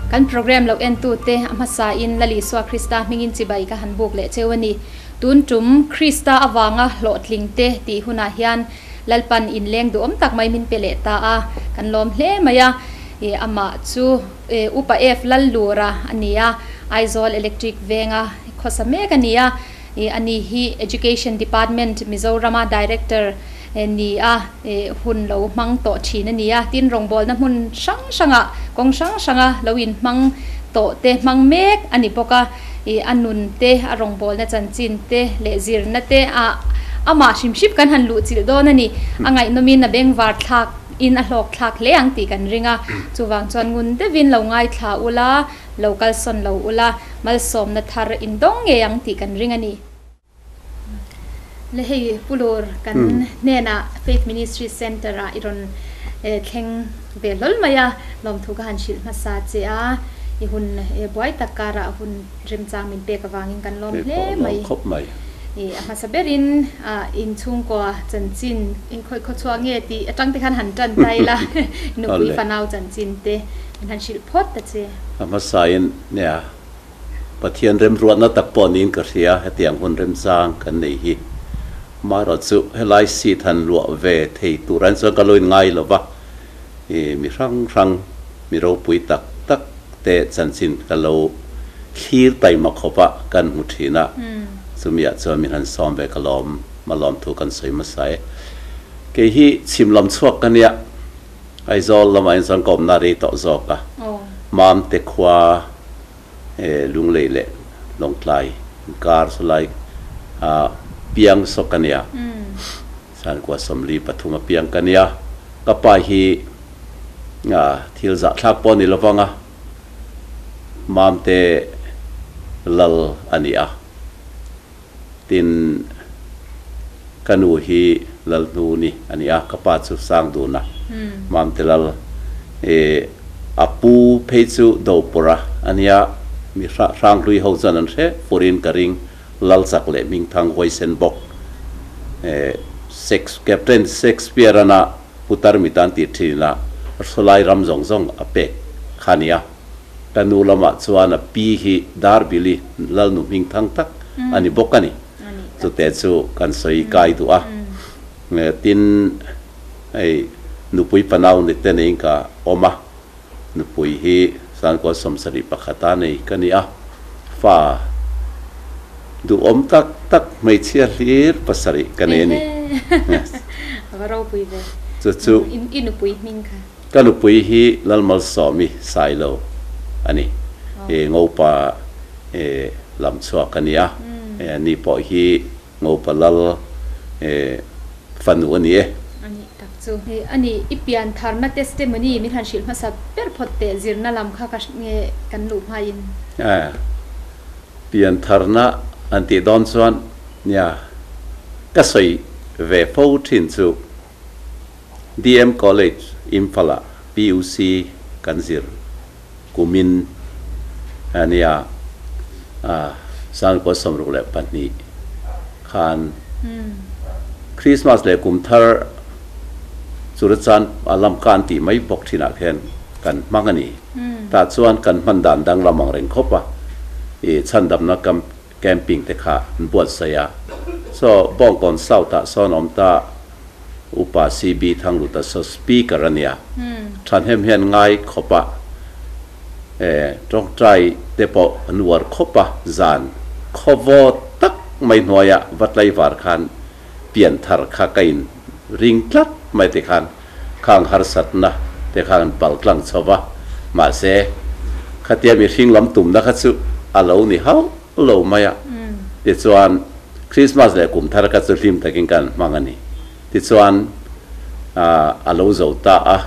Kan program lo entute a hmasain Lal Isua Krista hmingin chibai ka han buk leh cheu a ni. Tun tum Krista avanga hlawhtling te tih hunah hian Lalpan inleng duhawm tak mai min pe leh ta a, kan lawm hle mai a. Amah chu Upa F Lallura a ni a, Aizawl Electric venga khawsa mek a ni a. Ani hi Education Department Mizorama Director ni a, hun lo hmang tawh thin a ni a. Tin, rawngbawlna hmun hrang hrangah kawng hrang hranga lo inhmang tawh te hmang mek a ni bawk a. A nun te, a rawngbawlna chanchin te leh zirna te a amah hrim hrim kan han luhchilh dawn a ni. A ngaihnawmin a bengvar thlak in a hlawk thlak hle ang tih kan ring a. Chuvang chuan ngun deuhin lo ngaithla ula, lo kalsawn lo ula, malsawmna thar indawng ngei ang tih kan ring a ni. Le hei Pulur kan hnenah Faith Ministry Centre ah i rawn thleng ve hlawl mai a, lawmthu ka han hrilh hmasa che a, i hun buai tak karah hun remchang min pek avangin kan lawm hle mai. A hmasa berin inchhungkua chanchin inkhawi khawchhuah nge tih atang te khan han tan ta ila, nupui fanau chanchin te min han hrilh phawt ta che. A hmasain nia Pathian remruatna tak pawh niin ka hria, hetiang hun remchang kan nei hi. Amaherawhchu helai seat han luah ve thei tur an chuan ka lo inngai lo va, ih mi hrang hrang, mi ropui tak tak te chanchin ka lo thlir taima khawp a kan hmu thin a, chumiah chuan min han sawm ve ka lawm, malawm thu kan sawi hmasa e. Kei hi chhim lam chhuak ka nia, Aizawl lamah hian chuan ka awmna rei tawh zawk a, Mamte khua Lunglei leh Lawngtlai inkar chulai a piang sawk a nia, Sankua 43 a piang ka nia, ka pa hi thil zahthlak pawh a ni lovang a, Mamte lal a ni a. Tin, ka nu hi Lalhnuni a ni a, ka pa chu Sangduna, Mamte Lal. I a pu phei chu Dopawrha a nia, mi Hranghlui ho chuan an hre furin ka ring, Lal chak leh Hmingthang huaisen bawk. Captain Shakespeare-ana putar mi tan tih thin a, Hrawlai ram zawng zawng a pek kha a ni a. Ka nu lamah chuan a pi hi Darbili Lalnu hmingthang tak a ni bawk a ni. Chute chu kan sawi kai duh a. Tin, hei nupui panau ni te neiin ka awm a, nupui hi Sankaw 71 a nei ka ni a, fa duhawm tak tak hmeichhia hlir pasarih ka nei a ni. Chu chu. Ka nupui hi Lalmalsawmi Sailo a ni. Ngopa lam chhuak a ni a, ni pawh hi Ngopa Lal fanu a ni e. A nih tak chu. A nih, i pian tharna testimony min han hrilh hmasa ber phawt teh zirna lam kha ka nge kan luh hmain. Pian tharna an tih dawn chuan nia ka sawi ve fo thin chu. DM College, Imphal-ah PUC kan zir kumin a nia, 1962 khan Christmas leh kum thar Churachan a lamka an tih mai bawk thinah khian kan hmang a ni. Tah chuan kan hman dan danglam ang reng khawp a, ih chhandamna camping te kha an buatsaih a. So Bawngkawn South ah sawn awm ta Upa CB Thangluta saw Speaker a nia. Thahnem hian ngai khawp a, tawngtai te pawh an uar khawp a, zan khawvaw tak mai hnuaia va tlaivar khan pian thar kha ka in ring tlat mai te khan khang harsatna te khan an pal tlang chho va, mahse khatia mihring lam tumna kha chu a lo ni hauh lo mai a, tichuan Krismas leh kum thar kha chu hlim takin kan hmang a ni. Tichuan a lo zo ta a,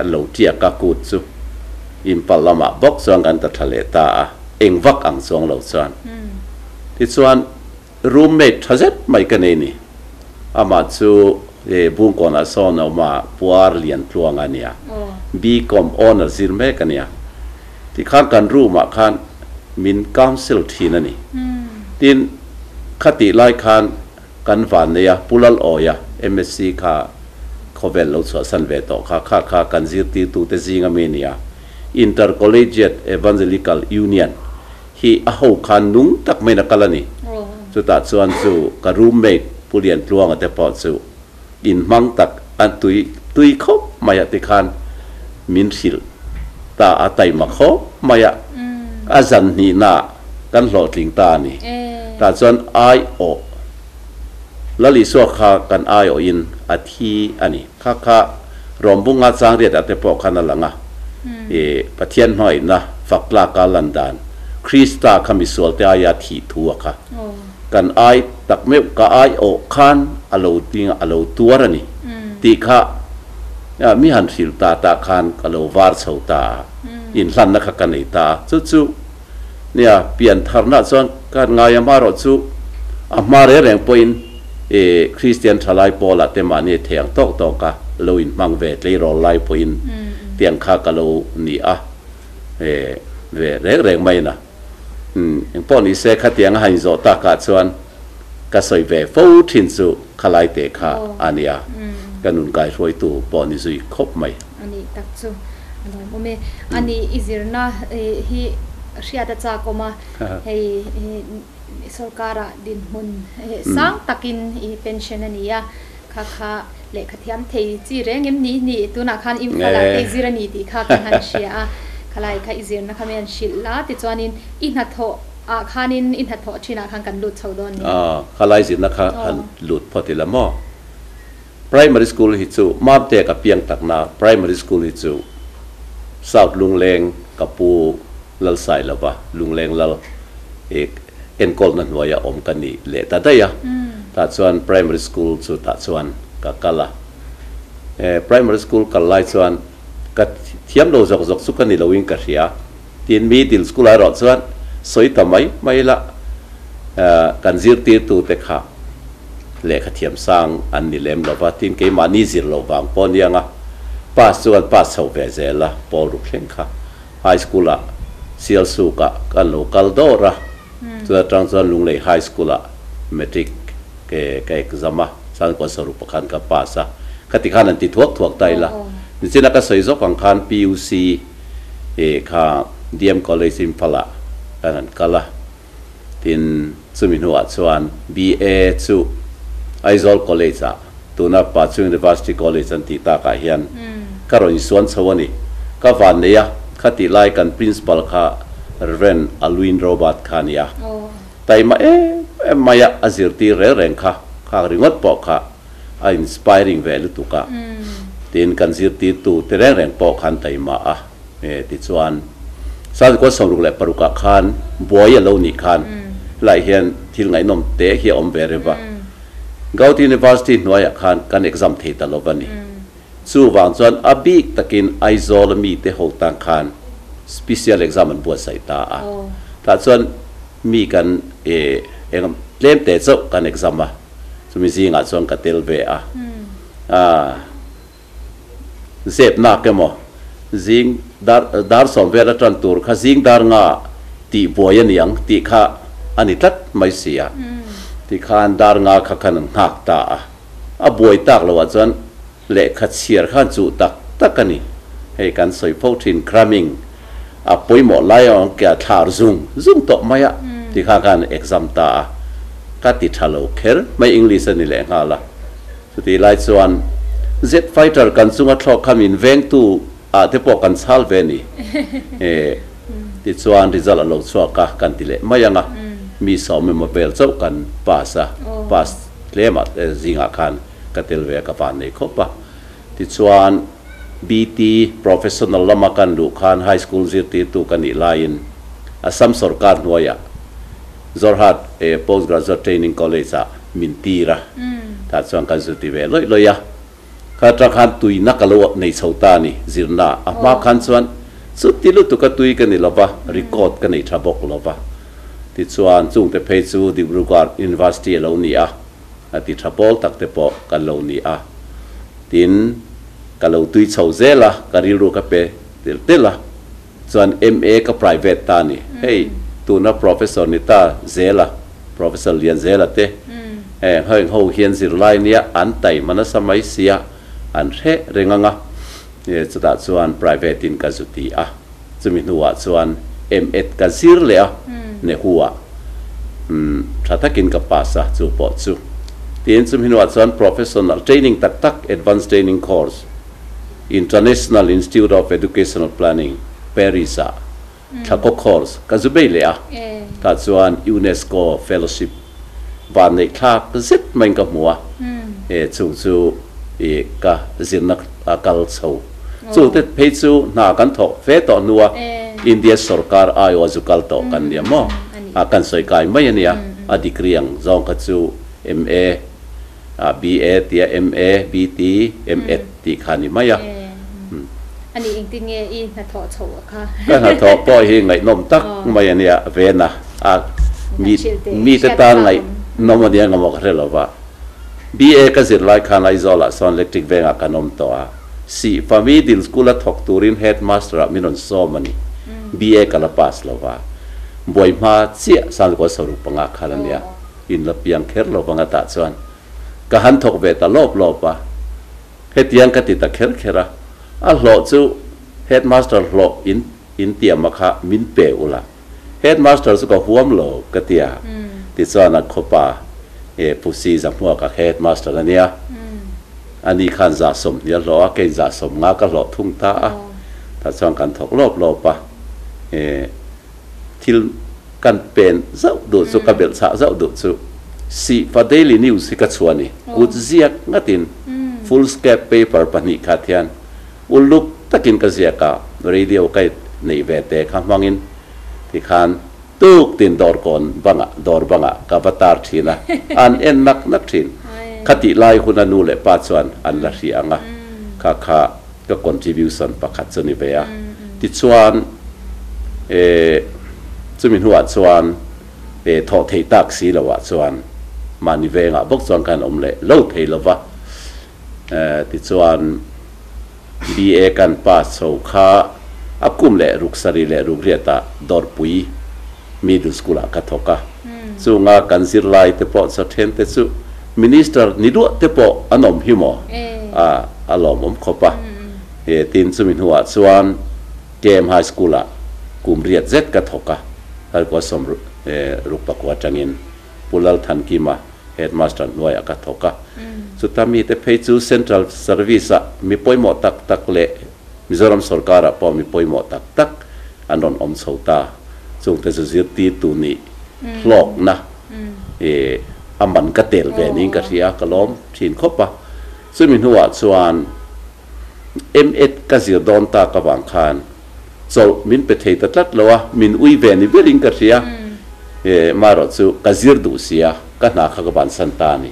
an lo tiak a kut chu Impal lamah bawk chuan kan ta tha leh ta a, eng vak ang chuang lo chuan. Tichuan Roommate tha zet mai ka nei ni. Amah chu Bungkawnah sawn a awm a, Puar Lian Tluang a nia. BCom Honour zir mek a nia. Tikhan kan room ah khan min counsel thin a ni. Tin, khatih lai khan kan van nei a, Pu Lalawia, MSc kha khawvel lo chhuahsan ve tawh kha, kha kha kan zirtirtute zing ami a nia. Intercollegiate Evangelical Union hi a ho khan nung tak maiin a kal a ni. Chutah chuan chu ka roommate Pu Liantluanga te pawh chu inhmang tak an tui tui khawp mai a tikhan min hrilh ta a taima khawp mai a, a zan hnihna kan hlawhtling ta a ni. Tah chuan aiawh Lal Isua kha kan aiawhin a thi a ni. Kha kha Rawmbunga changriatah te pawh khan a lang a, i Pathian hmangaihna fak tlaka lan dan, Krista kha misualte aia thih thu a kha. Kan ai tak meuh ka ai awh khan a lo ding a, a lo tuar a ni tih kha mi han hrilh ta tah khan ka lo var chho ta a, inhlanna kha ka nei ta a. Chu chu nia pian tharna chuan ka han ngai a, amaherawhchu a hma reng reng pawhin i Kristian thalai pawlah te mahni thei ang tawk tawk a lo inhmang ve tleirawl lai pawhin tiang kha ka lo ni a, ve reng reng mai na. Eng pawh ni se khatiang a han inzawh takah chuan ka sawi ve fo thin chu khalai te kha a nia, ka nun kaihruaitu pawh ni zui khawp mai. A nih tak chu a lawm awm e. A nih i zirna hi hriat a chak awm a, hei sorkara dinhmun sang takin i pension a ni a, kha kha lehkha thiam thei chi reng em ni ni tunah khan Imphal ah te i zir a ni tih kha kan han hria a, khalai kha i zirna kha mi an hrilh la tichuanin i hnathawh ah khanin i hnathawh thinah khan kan lut chho dawn nia. Khalai zirna kha han lut phawt ila maw? Primary school hi chu Mamte ka piang takna primary school hi chu South Lungleng ka pu Lalsailova Lungleng Lal i enkawlna hnuaia awm ka ni leh ta daih a, tah chuan primary school chu tah chuan ka kal a. Primary school kal lai chuan ka thiam lo zawk zawk chu ka ni loin ka hria. Tin, middle school ah erawh chuan sawi ta mai mai la, kan zirtirtute kha lehkha thiam sang an ni lem lo va, tin keimahni zir loh vang pawh a niang a, pass chu kan pass chho ve zel a, pawl ruk thleng kha. High School ah Sialsuk ah kan lo kal dawr a, chu atang chuan Lunglei High School ah Matric ke ka exam a, chuan kawt saruk pakhat ka pass a, khati khan an ti thuak thuak ta ila. Nichina ka sawi zawk ang khan PUC kha DM College Imphal ah kan han kal a, Tin, chumi hnuah chuan BA chu Aizawl College ah, tuna Pachu University College an tih takah hian ka rawn insuan chho a ni. Ka van nei a, khatih lai kan Principal kha Rev. Alwyn Robert kha a ni a. Taima em em mai a, a zirtir reng reng kha, khak ringawt pawh kha a inspiring ve lutuk a. Tin, kan zirtirtu te reng reng pawh khan taima a. Tichuan, Sazikua 66 ah khan buai a lo nih khan helaiah hian thil ngaihnawm te hi a awm ve reuh a. Gauhati University hnuaiah khan kan exam thei ta lo va ni. Chuvang chuan a bik takin Aizawl a mite ho tan khan special exam an buatsaih ta a. Tah chuan mi kan eng tlem te chauh kan exam a, chumi zingah chuan ka tel ve a. Zep nak emaw, zing dar dar sawm vel atan tur kha zing dar nga tih buai a niang tih kha a ni tlat mai si a. Tikhan dar nga kha khan an nghak ta a. A buai tak loh ah chuan lehkha chhiar khan chuh tak tak a ni. Hei kan sawi fo thin cramming a pawimawh lai ang ke a thlar zung zung tawh mai a tikhan khan exam ta a. Ka ti tha lo kher mai English a ni lehnghal a. Chutih lai chuan Jet fighter kan chunga thlawk kha min vengtu ah te pawh kan chhal ve ni. Tichuan result a lo chhuak a kan ti leh mai ang a, mi sawm emaw vel chauh kan pass a, pass tlemah zingah khan ka tel ve a ka van nei khawp a. Tichuan BT professional lama kan luh khan high school zirtirtu ka nih laiin Assam sorkar hnuaiah Jorhat Post Graduate Training College ah min tir a, tah chuan kan zu ti ve lawih lawih a. Kha atang khan tuina ka lo nei chho ta a ni, zirna a hma khan chuan chuti lutuk a tui ka ni lo va, record ka nei tha bawk lo va. Tichuan chungte phei chu Dibrugarh University a lo ni a, a ti tha pawl tak te pawh kan lo ni a. Tin, ka lo tui chho zel a, ka rilru ka pe tel tel a. Chuan MA ka private ta a ni. Hei tuna Professor ni ta Zela, Professor Lian Zela te heng heng ho hian zirlai nia an taima nasa mai sia an hreh reng ang a, chutah chuan private in ka zu ti a. Chumi hnuah chuan M.Ed ka zir leh a, Nehu-ah tha takin ka pass a, chu pawh chu. Tin, chumi hnuah chuan professional training tak tak, advanced training course, International Institute of Educational Planning, Paris-ah thlakaw course ka zu bei leh a, tah chuan UNESCO fellowship vanneih thlak zet maiin ka hmu a, chung chu ka zirna a kal chho. Chute phei chu hna kan thawk fe tawh hnua India sorkar aiawh a zu kal tawh kan nia maw? A kan sawi kai mai a nia, a degree ang zawng kha chu MA, BA tia MA, BT, MEd tih kha a ni mai a. A nih engtin nge i hnathawh chhoh kha? Ka hnathawh pawh hi ngaihnawm tak mai a nia, Vena a mite tan ngaihnawm a nia engemaw ka hre lo va. BA ka zir lai khan Aizawlah sawn Electric Vengah kan awm tawh a, Sihfa Middle School-a thawk turin Headmaster-ah min rawn sawm a ni. BA ka la pass lo va, buai hma chiah Sangkua saruk panga khan a nia, in la piang kher lo vang atah chuan ka han thawk ve ta lawp lawp a, hetiang ka ti ta kher kher a, a hlawh chu Headmaster hlawh in in tiam a kha min pe ula. Headmaster chu ka huam lo ka ti a, tichuan a khawpa e Pu Si Zahmuaka kha headmaster a nia, ani khan za sawmhnih a hlawh a, keiin za sawmnga ka hlawh thung ta a, tah chuan kan thawk lawp lawp a, e thil kan pen zauh duh chu ka belh chhah zauh duh chu Sihfa Daily News hi ka chhuah a ni, kut ziak ngatin full scap paper pahnih khat hian Uluk takin ka ziak a, radio ka neih ve te kha hmangin tikhan tuk tin dawr kawn bangah, dawr bangah ka va tar thin a, an en nak nak thin. Khatih lai huna nu leh pa chuan an la hria ang a, kha kha ka contribution pakhat chu ni ve a. Tichuan, eh, chumi hnuah chuan eh thawh theih tak si loah chuan mahni vengah bawk chuan khan awm leh lo thei lova. Tichuan, BA kan pass chho kha a kum leh ruksarih leh rukriatah Dawrpui Middle School-ah ka thawk a. Chunga kan zirlai te pawh chaw then te chu Minister ni duah te pawh an awm hi maw? A lawmawm khawp a. Tin, chumi hnuah chuan KM High School-ah kum riat zet ka thawk a, Lalkua sawm ruk pakua atangin. Pu Lalthankima, Headmaster hnuaiah ka thawk a. Chuta mite phei chu Central Service-ah mi pawimawh tak tak leh Mizoram sawrkarah pawh mi pawimawh tak tak an rawn awm chho ta. Chungte chu zirtirtu nih hlawkna a man ka tel ve niin ka hria a, ka lawm thin khawp a. Chumi hnuah chuan M.Ed ka zir dawn tak avang khan chawlh min pe thei ta tlat lo a, min ui ve ni berin ka hria. Marawh chu ka zir duh sia, ka hna kha ka bansan ta a ni.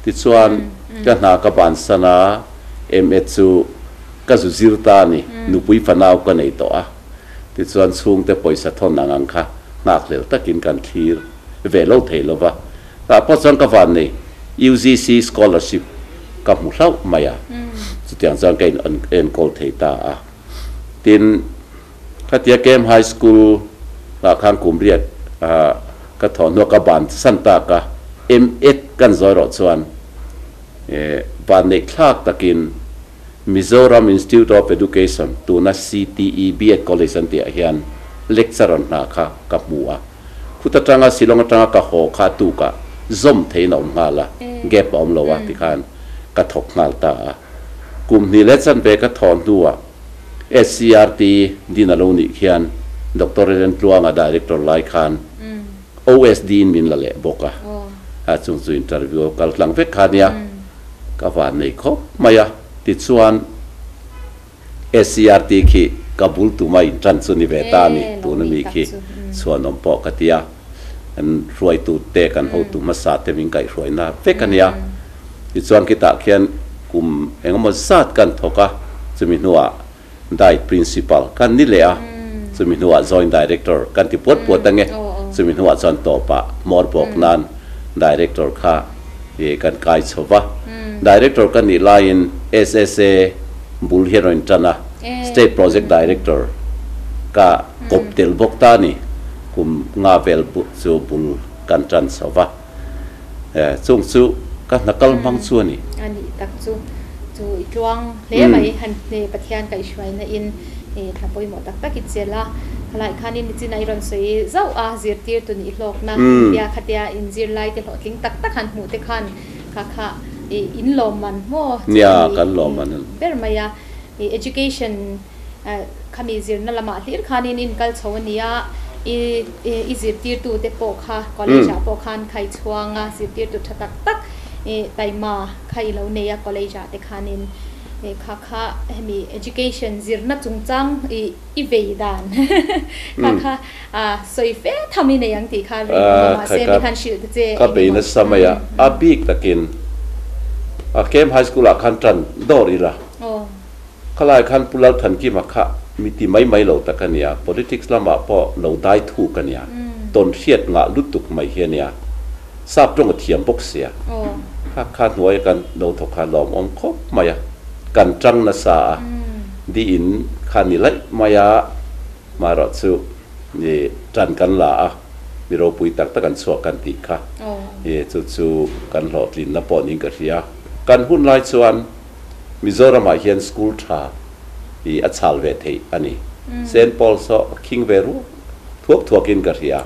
Tichuan, ka hna ka bansan a, M.Ed chu ka zu zir ta a ni, nupui fanau ka nei tawh a. Tichuan, chhungte pawisa thawn ang ang kha nghakhlel takin kan thlir ve lo thei lo va. Tah pawh chuan ka van nei UGC scholarship ka hmu hlauh mai a, chutiang chuan ka in enkawl thei ta a. Tin, khatia KM High School ah khan kum riat ka thawh hnuah ka ban san tak a, M.Ed kan zawi rawh chuan van neih thlak takin Mizoram Institute of Education tuna CTE B.Ed College an tih ah hian lecturer hna kha ka hmu a. Khut atanga Shillong atanga ka haw kha a tukah zawm theiin a awm nghal a, gap a awm lo a tikhan ka thawk nghal ta a. Kum hnih leh chanve ka thawh hnuah SCRT din a lo nih khian Doctor Ellen Tluanga Director lai khan OSD in min la leh bawk a, a chung chu interview a kal tlang vek kha nia ka van nei khawp mai a. Tichuan. SCRT khi ka bul tuma in tan chu ni ve ta a ni, tuna mi khi chhuanawm pawh ka ti a, kan hruaitu te kan hotu hmasa te min kaihhruaina vek a nia. Tichuan khitah khian kum engemaw zat kan thawk a, chumi hnuah Diet Principal kan ni leh a, chumi hnuah Joint Director kan ti puat puat ange, chumi hnuah chuan tawpah hmawr bawk nan Director kha kan kai chho va. Director ka nih laiin SSA bul hi a rawn tan a, State Project Director ka kawp tel bawk ta a ni. Kum nga vel chu bul kan tan chho va, chung chu ka hna kal hmang chu a ni. A nih tak chu, chu i tluang hle mai han hne Pathian kaihhruaina in Hna pawimawh tak tak i chelh a, khalai khanin nichin a i rawn sawi zauh a, zirtirtu nih hlawkna tia khatia inzir lai te hlawhtling tak tak han hmuh te khan kha kha i in lawmman maw chu a ni ber mai a. I education khami zirna lamah hlir khanin in kal chho a nia, i i zirtirtu te pawh kha college ah pawh khan kha i chhuang a, zirtirtu tha tak tak i taima kha i lo nei a college ah te khanin. He kha kha hemi education zirna chungchang i i vei dan kha kha sawi fe tham i nei ang tih kha ring awm a mahse mi khan hrilh ta che Ka bei nasa mai a, a bik takin a Kem High School ah khan tan dawr ila khalai khan Pu Lalthankima kha mi ti mai mai lo tak a nia, politics lamah pawh lo dai thuk a nia, tawn hriat ngah lutuk mai hi a nia. Sap tawng a thiam bawk sia. Kha kha hnuaia kan lo thawk kha lawmawm khawp mai a, kan tang nasa a, di in kha ni laih mai a, marawh chu i tan kan la a, mi ropui tak tak an chhuak kan tih kha, i chu chu kan hlawhtlinna pawh niin ka hria. Kan hun lai chuan Mizoramah hian school tha i a chhal ve theih a ni. Saint Paul's saw khing ve ruak thuak thuakin ka hria,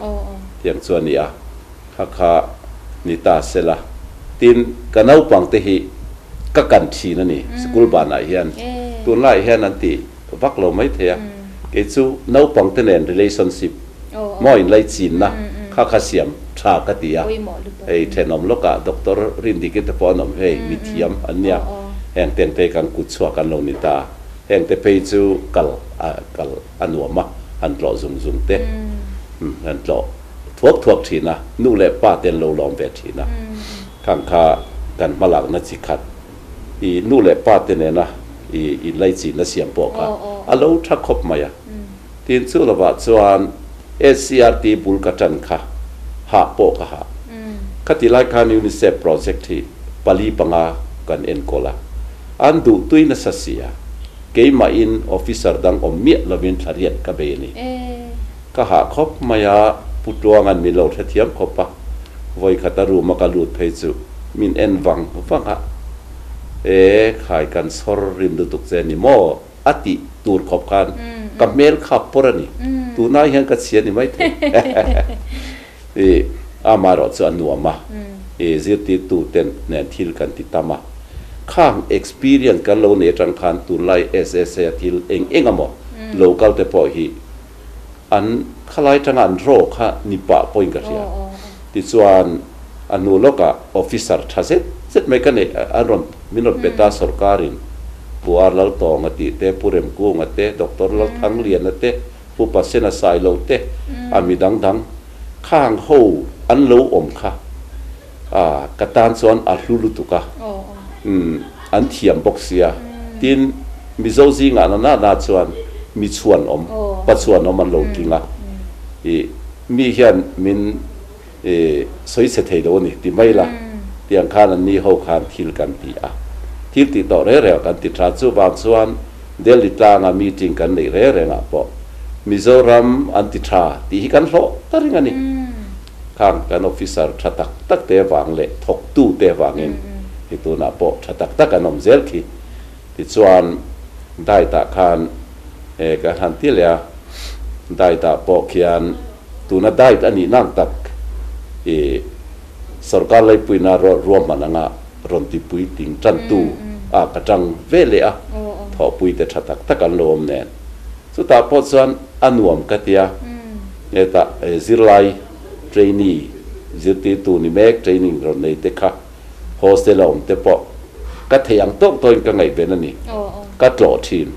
tiang chu a ni a. Kha kha ni ta sela. Tin, ka naupang te hi ka kan thin a ni, sikul banah hian. Tunlaiah hian an ti vak lo mai thei a. Kei chu naupang te nen relationship maw inlaichinna kha kha siam tha ka ti a. Hei thenawm lawkah Doctor Rindiki te pawh an awm hei, mithiam an nia. Heng ten phei kan kut chhuak an lo ni ta. Heng te phei chu kal kal a nuam a, han tlawh zung zung te han tlawh. Thuak thuak thin a, nu leh pa te an lo lawm ve thin a. Khang kha kan hmalakna chi khat i nu leh pa te nena i inlaichinna siam pawh kha a lo tha khawp mai a. Tin chu lovah chuan SCRT bul ka tan kha hah pawh ka hah. Khati lai khan UNICEF project hi pali panga kan enkawl a, an duh tui nasa si a, keimahin officer dang awm miah lovin thlariat ka bei a ni. Ka hah khawp mai a, Pu Tluanga'n min lo hrethiam khawp a, vawi khat a room a ka lut phei chu min en vang vang a, E khai kan chhawr rim lutuk che ni maw? a tih tur khawp khan ka hmel khap pawr a ni, tunah hian ka chhia ni maithei. I amaherawh chu a nuam a, i zirtirtu ten nen thil kan ti tam a, khang experience kan lo nei atang khan tunlai SSA thil eng eng amaw local te pawh hi An khalai tanga an raw kha ni pah pawhin ka hria. Tichuan a hnu lawkah officer tha zet zet mai ka neih an rawn min rawn pe ta sorkarin Pu Ar Laltawnga tih te, Pu Remkunga te, Doctor Lalthangliana te, Pu Pasena Sailo te, a mi dang dang khang ho an lo awm kha a ka tan chuan a hlu lutuk a, an thiam bawk sia. Tin, Mizo zingah na na na chuan mi chhuan awm, pa chhuan awm an lo tling a, ih mi hian min ih sawi chhe thei lo a ni ti mai la, tiang khan an ni ho khan thil kan ti a, thil tih tawh reng reng ah kan ti tha. Chuvang chuan Delhi tlanga meeting kan neih reng reng ah pawh Mizoram an ti tha tih hi kan hlawh ta reng a ni. Khang kan officer tha tak tak te vang leh thawktu te vangin hi tunah pawh tha tak tak an awm zel khi. Tichuan diet ah khan e ka han ti leh a, diet ah pawh khian tuna diet a nih nang tak i sorkar leipuina ruahman anga rawn tipui ting tantu ah ka tang ve leh a, thawhpui te tha tak tak an lo awm nen. Chutah pawh chuan a nuam ka ti a, hetah zirlai trainee zirtirtu ni mek training rawn nei te kha Hostel a awm te pawh ka thei ang tawk tawkin ka ngaihven a ni. Ka tlawh thin.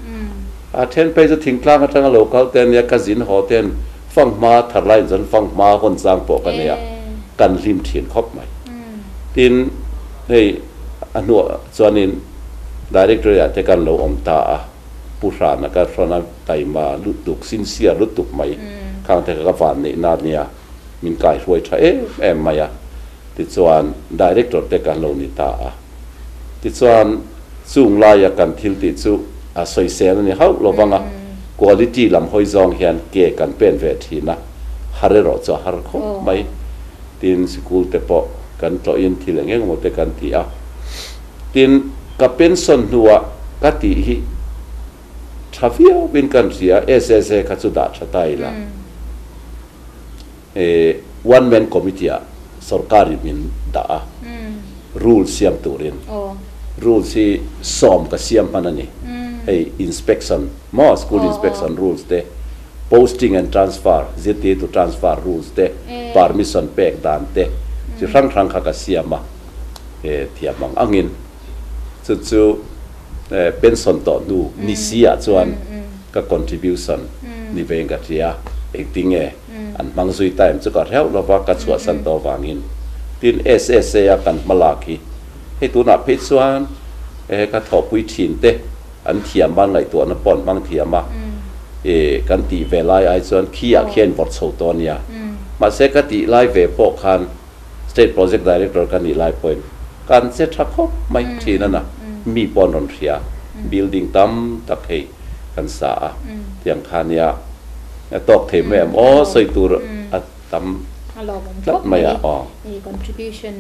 A then phei chu thingtlang atanga lo kal te ania, ka zin haw ten fanghma thar laiin chuan fanghma hawn chang pawh ka nei a, kan hlim thin khawp mai. Tin, hei a hnuah chuanin Directory ah te kan lo awm ta a, Pu Hrana ka hrawn a, taima lutuk, sincere lutuk mai khang te kha ka van neihna ania, min kaihruai tha em em mai a. Tichuan, Director te kan lo ni ta a. Tichuan, chung laia kan thil tih chu a sawisel a ni hauh lo vang a, quality lam hawi zawng hian ke kan pen ve thin a, har erawh chu a har khawp mai. Tin, sikul te pawh kan tlawhin thil eng eng emaw te kan ti a. Tin, ka pension hnuah ka tih hi. Tha viau in kan hria SSA kha chu dah tha ta ila. One man committee ah sorkar in min dah a, rule siam turin. Rules hi sawm ka siam hman a ni. Hei inspection maw school inspection rules te, posting and transfer zirtirtu transfer rules te, permission pek dan te chi hrang hrang kha ka siam a, thiam ang angin chu chu pension tawh hnu ni si ah chuan ka contribution ni vein ka hria, engtinge an hmang zui ta em chu ka hreuh lova ka chhuahsan tawh avangin tin SSA a kan hma lak hi hei tunah phei chuan ka thawhpui thin te an thiam a ngaihtuahna pawh an hmang thiam a kan tih ve lai ai chuan khi ah khian vawrh chho tawh a nia mahse ka tih lai ve pawh khan State Project Director ka nih lai pawhin kan che tha khawp mai thin a na, mi pawh an rawn hria, building tam tak hei kan sa a, tiang kha nia a tawk thei mai em aw sawi tur a tam tlat mai a aw. I contribution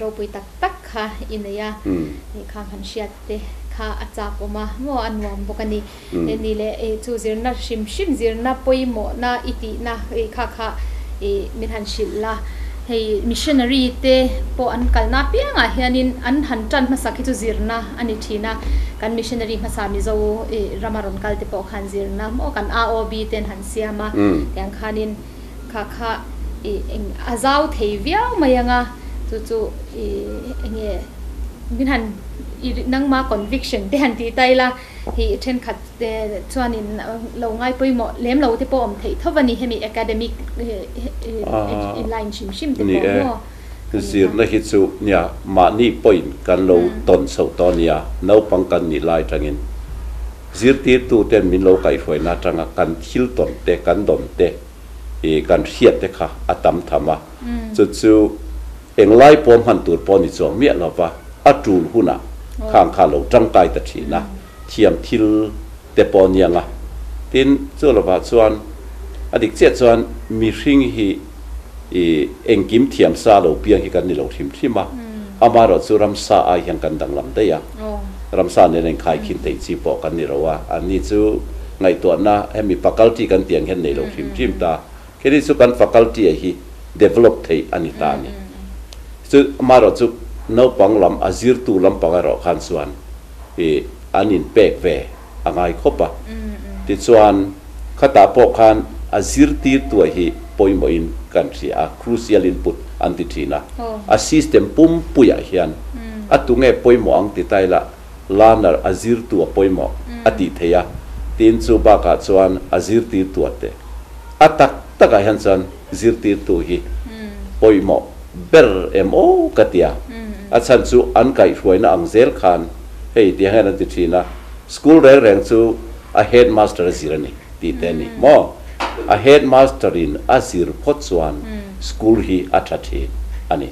ropui tak tak kha i nei a, i khang han hriat te kha a chak awm a maw a nuam bawk a ni. Ni leh chu zirna hrim hrim zirna pawimawhna i tihna kha kha min han hrilh la. Hei missionary te pawh an kalna apiangah hianin an han tan hmasak hi chu zirna a ni thin a. Kan missionary hmasa Mizo rama rawn kal te pawh khan zirna maw kan AOB te an han siam a. Tiang khanin kha kha eng a zau thei viau mai ang a, chu chu eng nge min han nangma conviction te han tih ta ila. Hi thenkhat te chuanin lo ngai pawimawh lem lo te pawh awm theih tho a ni, hemi academic line hrim hrim te pawh maw? Ni e, zirna hi chu nia mahni pawhin kan lo tawn chhoh tawh a nia, naupang kan nih lai atangin zirtirtu ten min lo kaihhruaina atanga kan thil tawn te, kan dawn te, kan hriat te kha a tam tham a, chu chu Englai pawh hman tur pawh ni chuang miah lova a tul hunah khang kha lo tangkai ta thin a, thiam thil te pawh a niang a. Tin, chu lovah chuan a dik chiah chuan mihring hi i engkim thiam sa lo piang hi kan ni lo hrim hrim a, amaherawh chu ramsa ai hian kan danglam daih a, ramsa nen engkhai khin theih chi pawh kan ni lo a, anni chu ngaihtuahna hemi faculty kan tih ang hian nei lo hrim hrim ta. Kheri chu kan faculty ah hi develop theih a ni ta a ni. Chu amaherawh chu naupang lam a zirtu lampang erawh khan chuan i an inpek ve a ngai khawp a. Tichuan khatah pawh khan a zirtirtu ah hi pawimawhin kan hria a, crucial input an ti thin a. A system pumpuiah hian a tunge pawimawh ang ti ta ila learner a zirtu a pawimawh a tih theih a, tin chu bakah chuan a zirtirtu a te a tak takah hian chuan zirtirtu hi pawimawh ber em aw ka ti a, a chhan chu an kaihhruaina ang zel khan hei tiang hian an ti thin a, school reng reng chu a headmaster a zir a ni tih te a ni maw, a headmaster in a zir phawt chuan school hi a tha thin a ni,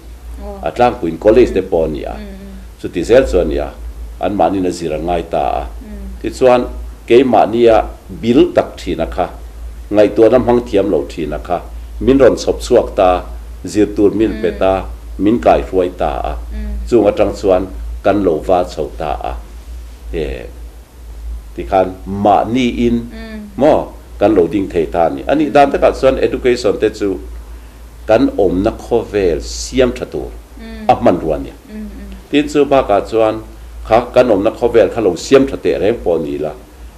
a tlangpuiin college te pawh a ni a. Chuti zel chuan nia, anmahniin a zir a ngai ta a. Tichuan, keimahnia bil tak thina kha, ngaihtuahna hmang thiam lo thina kha min rawn chhawp chhuak ta, zir tur min pe ta, min kaihruai ta a. Chung atang chuan kan lo va chho ta a. He tikhan mahniin maw kan lo ding thei ta a ni. A nih dan takah chuan education te chu kan awmna khawvel siam tha tur a hmanrua a nia. Tin chu bakah chuan kha kan awmna khawvel kha lo siam tha teh reng pawh ni la,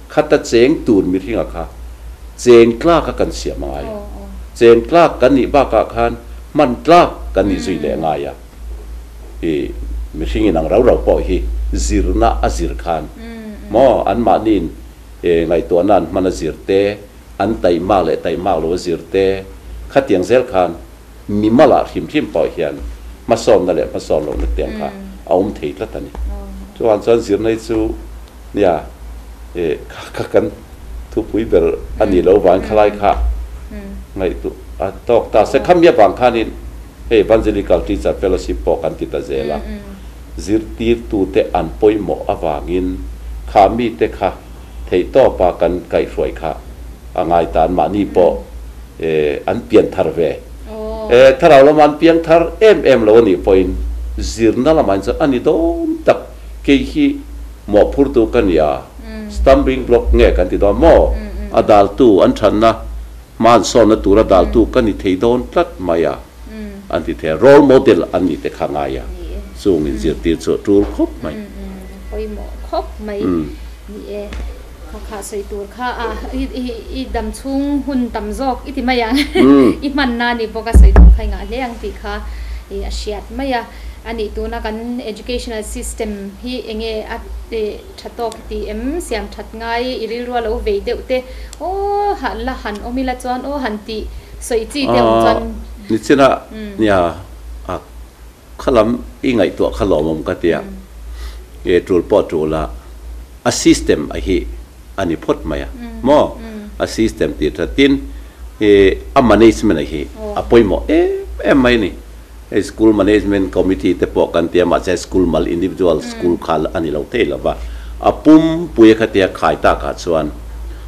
khata cheng tur mihringa kha cheng tlak a kan siam a ngai a. Cheng tlak kan nih bakah khan hman tlak kan nih zui leh a ngai a. I mihring inang rau rau pawh hi zirna a zir khan maw anmahniin ngaihtuahna an hman a zir te, An taihmak leh taihmak lo a zir te, khatiang zel khan mi malah hrim hrim pawh hian hmasawnna leh hmasawn lohna tiang kha a awm thei tlat a ni. Chuvang chuan zirna hi chu nia kha kan thupui ber a nih loh vangin khalai kha ngaihtuah a tawk ta se. Khami avang khanin hei Evangelical Teacher Fellowship pawh kan ti ta zel a, zirtirtute an pawimawh avangin kha mite kha Theihtawpa kan kaihhruai kha a ngai ta, anmahni pawh an pian thar ve. Thlarau lama an piang thar em em lo a nih pawhin zirna lamah in chuan a ni dawn tak, kei hi mawhphurtu ka ni a, Stumbling block nge kan ti dawn maw? A daltu an thatna hmansawnna tura daltu ka ni thei dawn tlat mai a an ti thei a, role model an nih te kha ngai a, chung inzirtir chu a tul khawp mai. Pawimawh khawp mai ni e. Kha kha sawi tur kha a i dam chhung hun tam zawk i ti mai ang i hmanna a ni bawk a sawi tur kha i ngah hle ang tih kha i a hriat mai a. A nih tuna kan educational system hi enge a tha tawk i ti em? Siam that ngai i rilru a lo vei deuh te aw han la han awm ila chuan aw han tih sawi chi te awm chuan. Nichina nia a Khalam i ngaihtuah kha lawmawm ka tia, e tul pawh tul a, a system a hi a ni phawt mai a maw? A system tih that tin e a management a hi a pawimawh em em mai a ni. Hei school management committee te pawh kan tia mahse school mal individual school kha a ni lo thei lo va, a pumpui a khatia khai takah chuan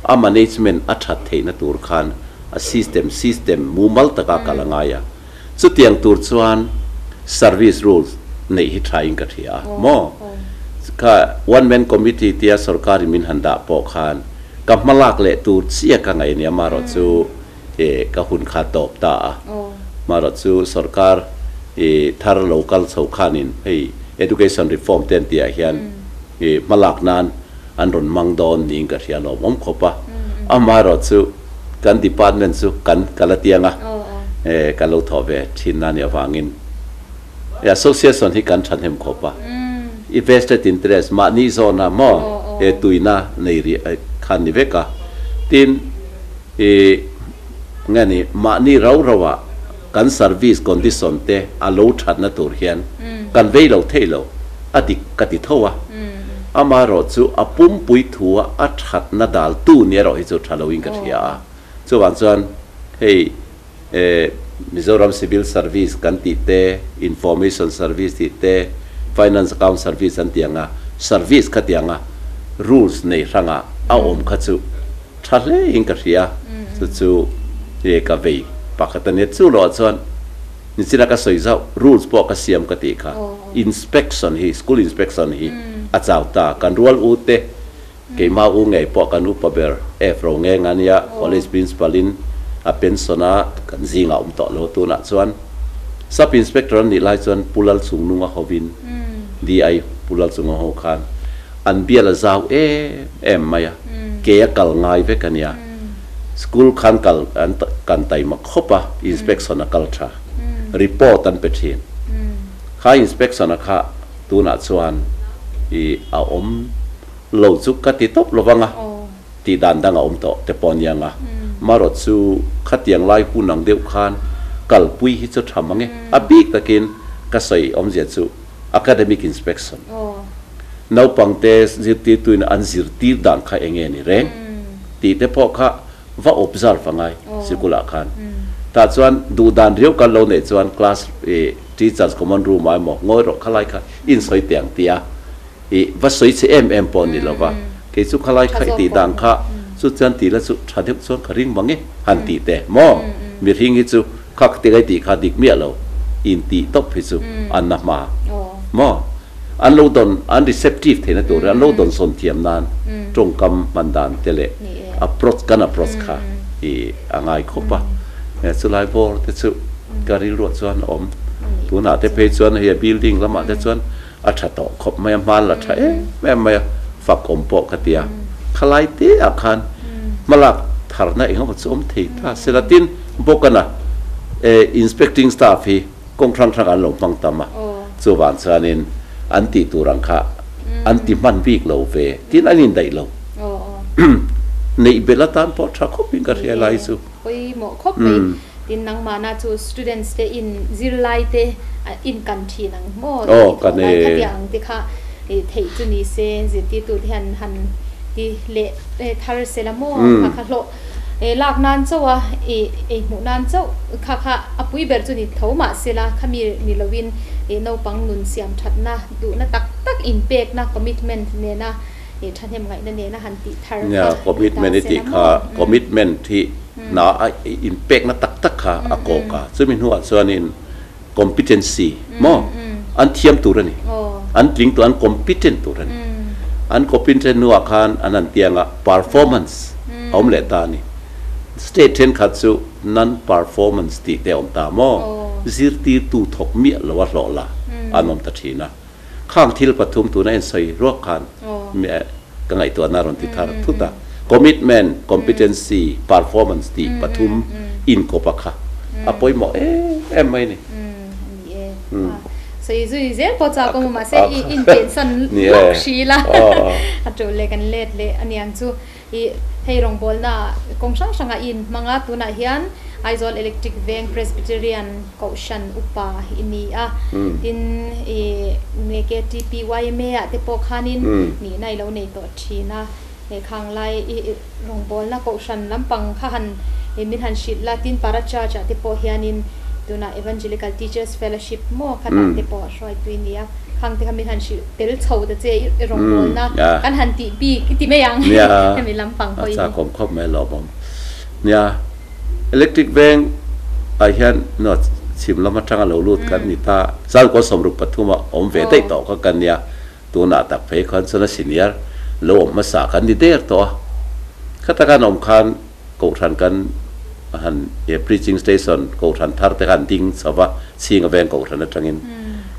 a management a that theihna tur khan a system system mumal taka kal a ngai a. Chutiang tur chuan service rules neih hi tha in ka hria a maw? Kha one man committee tia sorkarin min han dah pawh khan ka hmalak leh tur chiah ka ngaih ania marawh chu eh ka hun kha tawp ta a. Marawh chu sorkar eh thar lo kal chho khanin hei education reform te an tihah hian eh hmalak nan an rawn hmang dawn niin ka hria lawmawm khawp a. Amaherawh chu Kan department chu kan kal a tiang a, ka lo thawh ve thin na nih avangin he association hi kan thahnem khawp a. I vested interest mahni zawna maw he tuina nei rih khan ni vek a. Tin, i nge ni mahni rau rauah kan service condition te a lo thatna tur hian kan vei lo thei lo, a dik ka ti tho a. Amaherawhchu a pumpui thua a thatna daltu ni erawh hi chu tha loin ka hria a. Chuvang chuan hei Mizoram Civil Service kan tih te, Information Service tih te, Finance Account Service an tih anga service kha tih anga rules nei hranga a awm kha chu Tha hle in ka hria, chu chu nge ka vei pakhat a nia. Chu loah chuan nichina ka sawi zauh, rules pawh ka siam ka tih kha, inspection hi, school inspection hi a chau ta. Kan rual u te, keimah u ngei pawh kan upa ber F ro nge nga nia, college principal in a pension a, kan zingah awm tawh lo tunah chuan. Sub inspector an nih lai chuan Pu Lalchungnunga hovin, DI Pu Lalchungnunga ho khan An bial a zau em em mai a, ke a kal ngai vek a nia. School khan kal an kan taima khawp a, inspection a kal tha. Report an pe thin. Kha inspection a kha tunah chuan i a awm lo chu ka ti tawp lo vang a, tih dan dang a awm tawh te pawh a nia nga. Marawh chu khatiang lai hun ang deuh khan kalpui hi chu tha mang e. A bik takin ka sawi awmzia chu Academic Inspection, Naupangte zirtirtuin an zirtir dan kha eng nge ni reng tih te pawh kha va observe a ngai sikulah khan. Tah chuan duh dan riau kan lo neih chuan class ih teachers common room ah emaw ngawi rawh khalai kha in sawi teh ang tia ih va sawi che em em pawh ni lova kei chu khalai kha i tih dan kha chu chuan tih la chu tha deuh chuan ka ring mang e han tih teh maw mihring hi chu Kha ka ti ngai tih kha dik miah lo in tih tawp hi chu an na hma maw? An lo dawn an receptive theihna tur an lo dawn sawn thiam nan tawngkam hman dan te leh approach kan approach kha i a ngai khawp a, chulai bawr te chu ka rilruah chuan a awm. Tunah te phei chuan hei a building lamah te chuan a tha tawh khawp mai a, hma la tha em em mai a, fak awm pawh ka ti a, khalai te ah khan hmalak tharna eng emaw chu awm thei ta se la tin bawkana inspecting staff hi kawng hrang hrang an lo hmang tam a, chuvang chuanin an tih tur ang kha an ti hman bik lo ve tin an indaih lo neih belh atan pawh tha khawp in ka hria lai chu. Pawimawh khawp mai. Tin nangmahna chu students te in zirlai te in kan thin ang maw tih thawh lai kha tia ang te kha theih chu ni se zirtirtu te hian han ti leh thar se la maw kha kha hlawh lak nan chauh a ei hmuh nan chauh kha kha a pui ber chu ni tho mah se la khami ni lovin naupang nun siam thatna duhna tak tak inpekna commitment nena thahnem ngaihna nena han tih thar kha ni ta se la maw. Commitment hi hna a inpekna tak tak kha a kawk a, chumi hnuah chuanin competency maw an thiam tur a ni, an tling tur, an competent tur a ni. An kawpin then hnuah khan an han ti anga performance a awm leh ta a ni. State thenkhat chu non-performance tih te a awm ta maw? Zirtirtu thawk miah lo a hlawh la an awm ta thin a. Khang thil pathum tuna en sawi ruak khan ka ngaihtuahna a rawn ti thar thut a. Commitment, competency, performance tih pathum inkawp a kha a pawimawh em em mai a ni. Ni e. Sawi zui zel pawh chak awm a mahse i inpensan lawk hri la a tul leh kan let leh a niang chu. I hei rawngbawlna kawng hrang hrangah i inhmang a, tunah hian Aizawl Electric Veng Presbyterian Kohhran upa i ni a, tin i nge KTP yma ah te pawh khanin nihna i lo nei tawh thin a, he khang lai i rawngbawlna Kohhran lampang kha han min han hrilh la, tin Para Church ah te pawh hianin tunah Evangelical Teachers Fellowship maw khatah te pawh hruaitui i ni a. Khang te kha min han hrilh tel chho ta che i rawngbawlna kan han tih bik i ti mai ang hemi lampang pawhin. Nia, a chakawm khawp mai lawmawm. Nia, electric veng ah hian no chhim lam atanga lo lut kan ni ta, Zalkaw 63 a awm ve daih tawh kha kan nia, tunah tak phei khan chuan a senior lo awm hmasa kan ni der tawh a. Khata khan awm khan Kohhran kan han preaching station Kohhran thar te khan ding chho va, Chhinga veng Kohhran atangin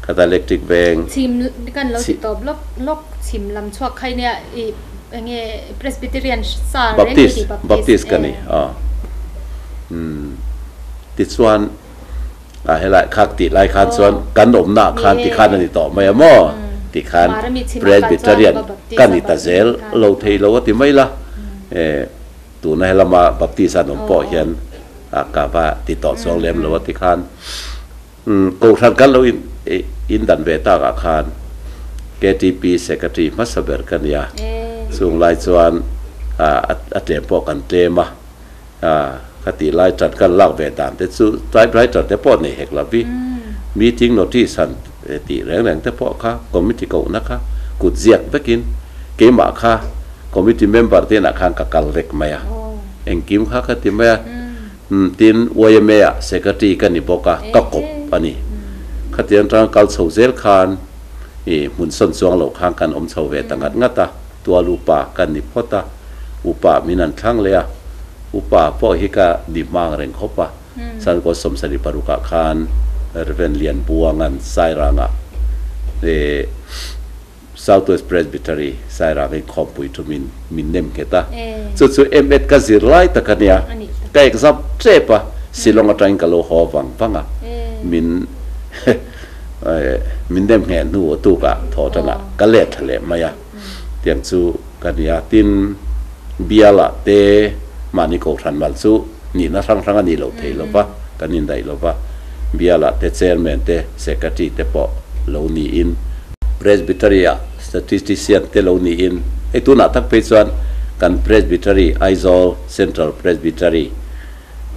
khata electric veng. Chhim kan lo ti tawp lawk lawk chhim lam chhuak khai nia i enge Presbyterian sa reng i ti Baptist Baptist ka ni aw umm tichuan a helai khak tih lai khan chuan kan awmna ah khan ti khan a ni tawh mai a maw ti khan Presbyterian ka ni ta zel lo thei lo a ti mai la e. Tuna helama Baptist an awm pawh hian ka va ti tawh chuang lem lo a ti khan Kohhran kan lo in dan ve tak ah khan KTP Secretary hmasa ber ka nia. Chung lai chuan a tlem pawh kan tlem a, ka tih lai tan kan lak ve dan te chu typewriter te pawh nei hek lo vi. Meeting notice han tih reng reng te pawh kha committee kohna kha kut ziak vekin keimah kha Committee member te inah khan ka kal vek mai a, engkim kha ka ti mai a, tin yma ah secretary ka ni bawk a, ka kawp a ni. Khatiang atanga kal chho zel khan i hmun sawn chuang loh khan kan awm chho ve ta ngat ngat a, tual upa ka ni phawt a, upa min an thlang leh a, upa pawh hi ka ni hmang reng khawp a, Sankaw 76 ah khan Rev. Lianbuanga'n Sairangah i South West Presbytery, Sairang hi khawmpui thumin min nem nghet a. Chu chu MEd ka zir lai tak a nia. Ka exam tep a, Shillong atangin ka lo haw vang vang a. Min min nem ngheh hnu tukah thawh tangah ka let thla leh mai a. Tiang chu ka nia. Tin, bialah te mahni kohhran mal chu nihna hrang hrang a nih loh theih lova, kan indaih lova. Bialah te chairman te secretary te pawh lo niin, Presbytery ah statistician te lo niin, hei tunah tak phei chuan kan Presbytery Aizawl Central Presbytery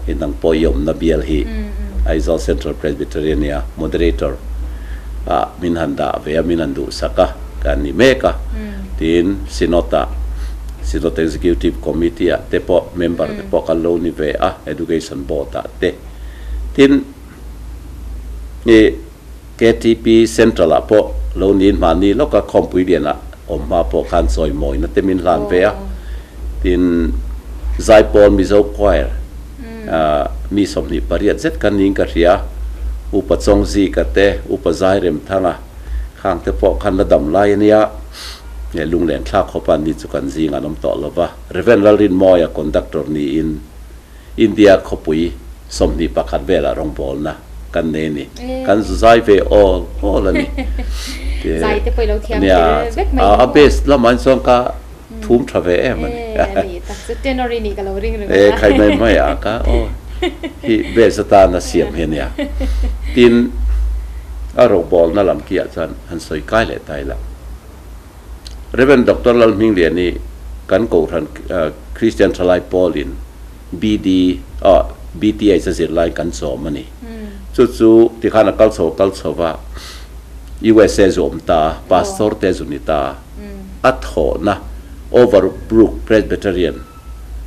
hi nang pawh i awmna bial hi Aizawl Central Presbytery a nia, moderator ah min han dah ve a, min han duhsak a, kan ni mek a, tin Synod ah Synod Executive Committee ah te pawh member te pawh kan lo ni ve a, Education Board ah te. Tin, i KTP Central ah pawh lo niin mahni lawka khawmpui lianah awm hma pawh khan chawi mawina te min hlan ve a. Tin, Zaipawl Mizo Choir mi 28 zet kha niin ka hria. Upa Chawngzika te, Upa Zairemthanga khang te pawh khan la dam lai a nia. Lunglen thlak khawpa ni chu kan zing an awm tawh lo va. Rev. Lalrinmawia conductor niin India khawpui 21 velah rawngbawlna kan nei a ni. Kan zai ve awl awl a ni. Zai te pawh i lo thiam tel vek mai maw? A bass lamah hian chuan ka thum tha ve em a ni. E a ni tak chu tenor i nih ka lo ring ringawt a. E khai mai mai a ka aw hi bass atana siam hi a nia. Tin, a rawngbawlna lam khi ah chuan han sawi kai leh ta ila. Rev. Doctor Lalhmingliani kan Kohhran Kristian Thalai Pawlin BD BTH a zir laiin kan chawm a ni. Chu chu tikhan a kal chho a kal chho va, USA zu awm ta a, Pastor te zu ni ta a, a thawhna Overbrook Presbyterian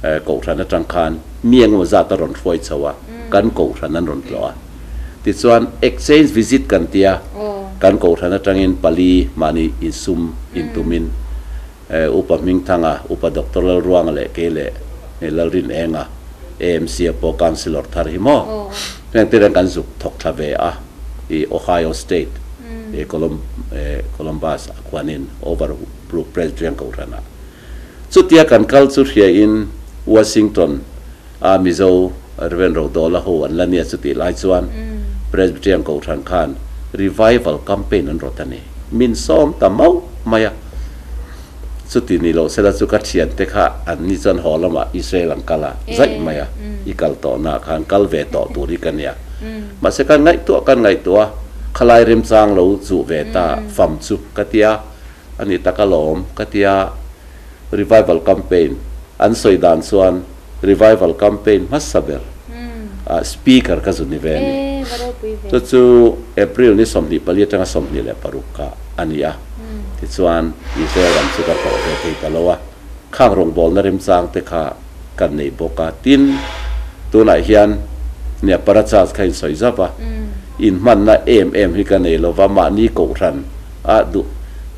Kohhran atang khan mi engemaw zat a rawn hruai chho a, kan Kohhran an rawn tlawh a. Tichuan exchange visit kan ti a, kan Kohhran atangin pali mahni insum intumin. Upa Hmingthanga, Upa Doctor Lalruanga leh kei leh Lalrinenga, AMC a pawh Councillor thar hi maw? Heng te reng kan zuk thawk thla ve a, i Ohio State, Columbus ah khuanin Overbrook Presbyterian Kohhranah. Chutia kan kal chu hriain Washington a Mizo Rev. Rodawla ho an la nia chutih lai chuan Presbyterian Kohhran khan Revival Campaign an rawt a ni. Min sawm ta mauh mai a. Chuti ni loh sela chu ka thiante kha an ni chuan haw lamah Israel an kal a, zaih mai a, i kal tawhnaah khan kal ve tawh tur hi ka nia. Mahse kan ngaihtuah kan ngaihtuah a, khalai remchang lo chuh ve ta fam chu ka tia, a ni tak alawm ka tia. Revival Campaign an sawi dan chuan Revival Campaign hmasa ber ah Speaker ka zu ni ve a ni. Chu chu April ni 24 atanga 26 kha a ni a. Tichuan Israel ram chu ka tlawh ve thei ta lo a, khang rawngbawlna remchang te kha kan nei bawk a. Tin, tunah hian nia Parachas kha insawi zauh a, inhmanna em em hi ka nei lo va, mahni kohhran a duh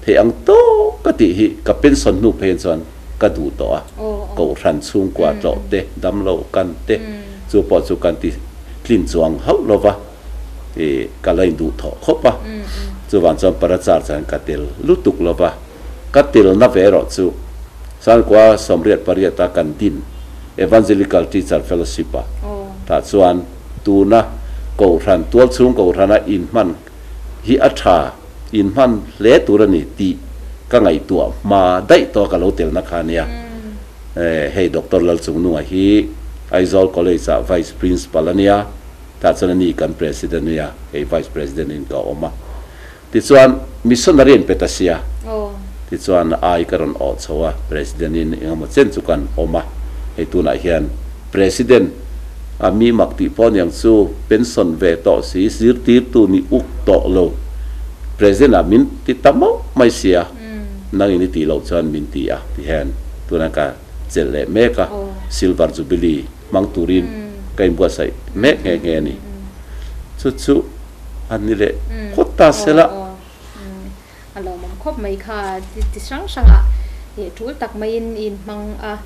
theih ang tawk ka tih hi ka pension hnu phei chuan ka duh tawh a, kohhran chhungkua tlawh te, damlo kan te, chu pawh chu kan ti tlin chuang hauh lo va, ih ka la induh thawh khawp a, chuvang chuan parachar chuan ka tel lutuk lo va, ka telna ve erawh chu Sankua 88 a kan din Evangelical Teacher Fellowship a tah chuan tuna kohhran tualchhung kohhrana inhman hi a tha inhman hle tur a ni tih ka ngaihtuah hma daih tawh ka lo telna kha nia. Hei Doctor Lalchungnunga hi Aizawl College ah Vice Principal a nia, tah chuan a ni kan President a nia, kei Vice President in ka awm a. Tichuan Missionary an pe ta sia, tichuan ai ka rawn awh chho a, President in engemaw chen chu kan awm a, hei tunah hian President a mi mak tih pawh aniang chu pension ve tawh si, zirtirtu ni uk tawh lo President ah min ti ta mauh mai sia, nang in i tih loh chuan min ti a ti hian tunah ka chelh leh mek a, Silver Jubilee hmang turin ka inbuatsaih mek nghe nghe a ni. Chu chu a ni leh phawt ta sela. A lawmawm khawp mai kha ti hrang hrangah ih tul tak maiin i inhmang a,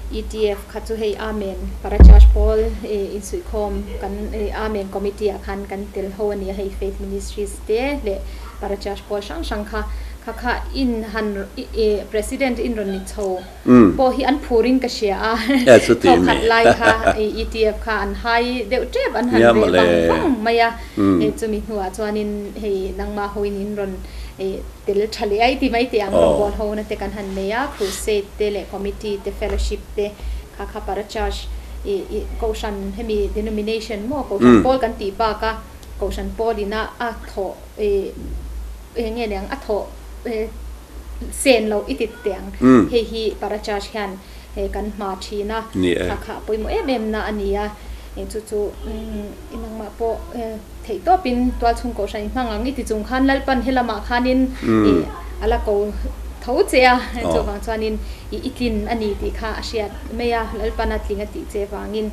ETF kha chu hei Amen Parachurch pawl ih insuihkhawm kan ih Amen Committee ah khan kan tel ho a ni a, hei Faith Ministries te leh Parachurch pawl hrang hrang kha kha kha in han ih President in rawn ni chho pawh hi an phur in ka hria a, thawkhat lai kha ih ETF kha an hai deuh tep an han reh vang vang mai a. Chumi hnuah chuanin hei nangmah hoin in rawn tel tha leh a i ti mai teh ang rawngbâwl hona te kan han nei a, crusade te leh committee te fellowship te kha kha para church i kohhran hemi denomination maw kohhran pawl kan tih baka kohhran pawlina a thawh eng nge niang a thawh sen loh i ti teh ang hei hi para church hian kan hma thin a kha kha pawimawh em em na a ni a chu chu I nangmah pawh theih tawpin tualchhung kohhran i hmang ang i ti chung khan Lalpan he lamah khanin i a la ko tho che a, chuvang chuanin i i tlin a ni tih kha a hriat mai a, Lalpan a tling a tih che vangin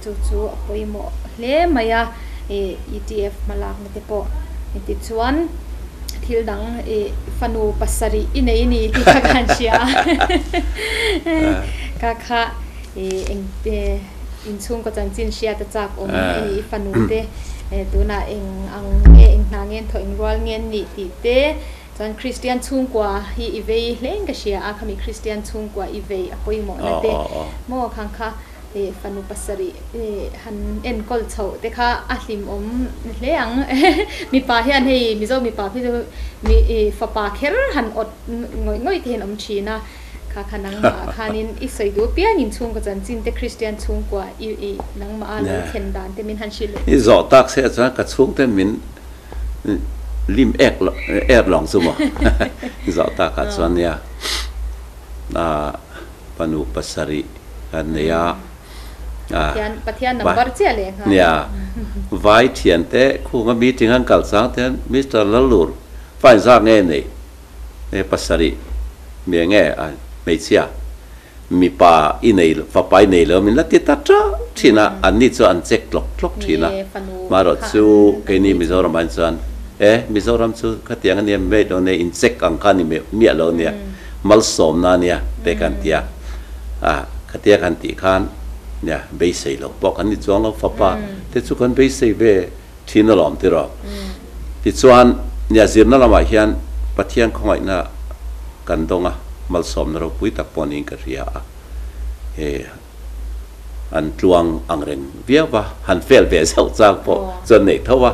chu chu a pawimawh hle mai a, ETF hmalakna te pawh tichuan thil dang i fanu pasarih i nei a ni tih kha ka han hria a, kha kha i engte. Inchhungkaw chanchin hriat a chak awm i i fanu te tunah eng ang nge eng hna nge an thawh eng rual nge an nih tih te chuan Kristian chhungkua hi i vei hleng ka hria a khami Kristian chhungkua i vei a pawimawhna te maw khang kha fanu pasarih han enkawl chhoh te kha a hlimawm hle ang mipa hian hei Mizo mipa phei chu mi fapa kher han awt ngawih ngawih te hian awm thin a. Kha kha nangmah khanin i sawi duh piang in chhungkaw chanchin te Kristian chhungkua i i nangmah a lo thlen dan te min han hrilh leh. I zawh tak se chuan ka chhungte min lim ek er lawng chu maw i zawh tak ah chuan nia fanu pasarih kan nei a Pathian Pathian number chiah leh nghal. Nia vai thiante khunga meeting an kal chang te hian Mister Lalur fine zak nge nei He pasarih mi enge a hmeichhia mipa i nei fapa i nei lo min la ti ta teuh thin a, an ni chu an check tlawk tlawk thin a, marawh chu keini Mizoram ah hian chuan e Mizoram chu khatiang a nia mei lo nia in check ang kha a ni miah lo nia, Malsawmna nia te kan ti a, a khatia kan tih khan nia beisei lo pawh kan ni chuang lo, fapa te chu kan beisei ve thin alawm tiraw. Tichuan nia zirna lamah hian Pathian khawngaihna kan dawng a, malsawmna ropui tak pawh niin ka hria a, he an tluang ang reng viau va, han fail ve zauh chang pawh chuan neih tho a,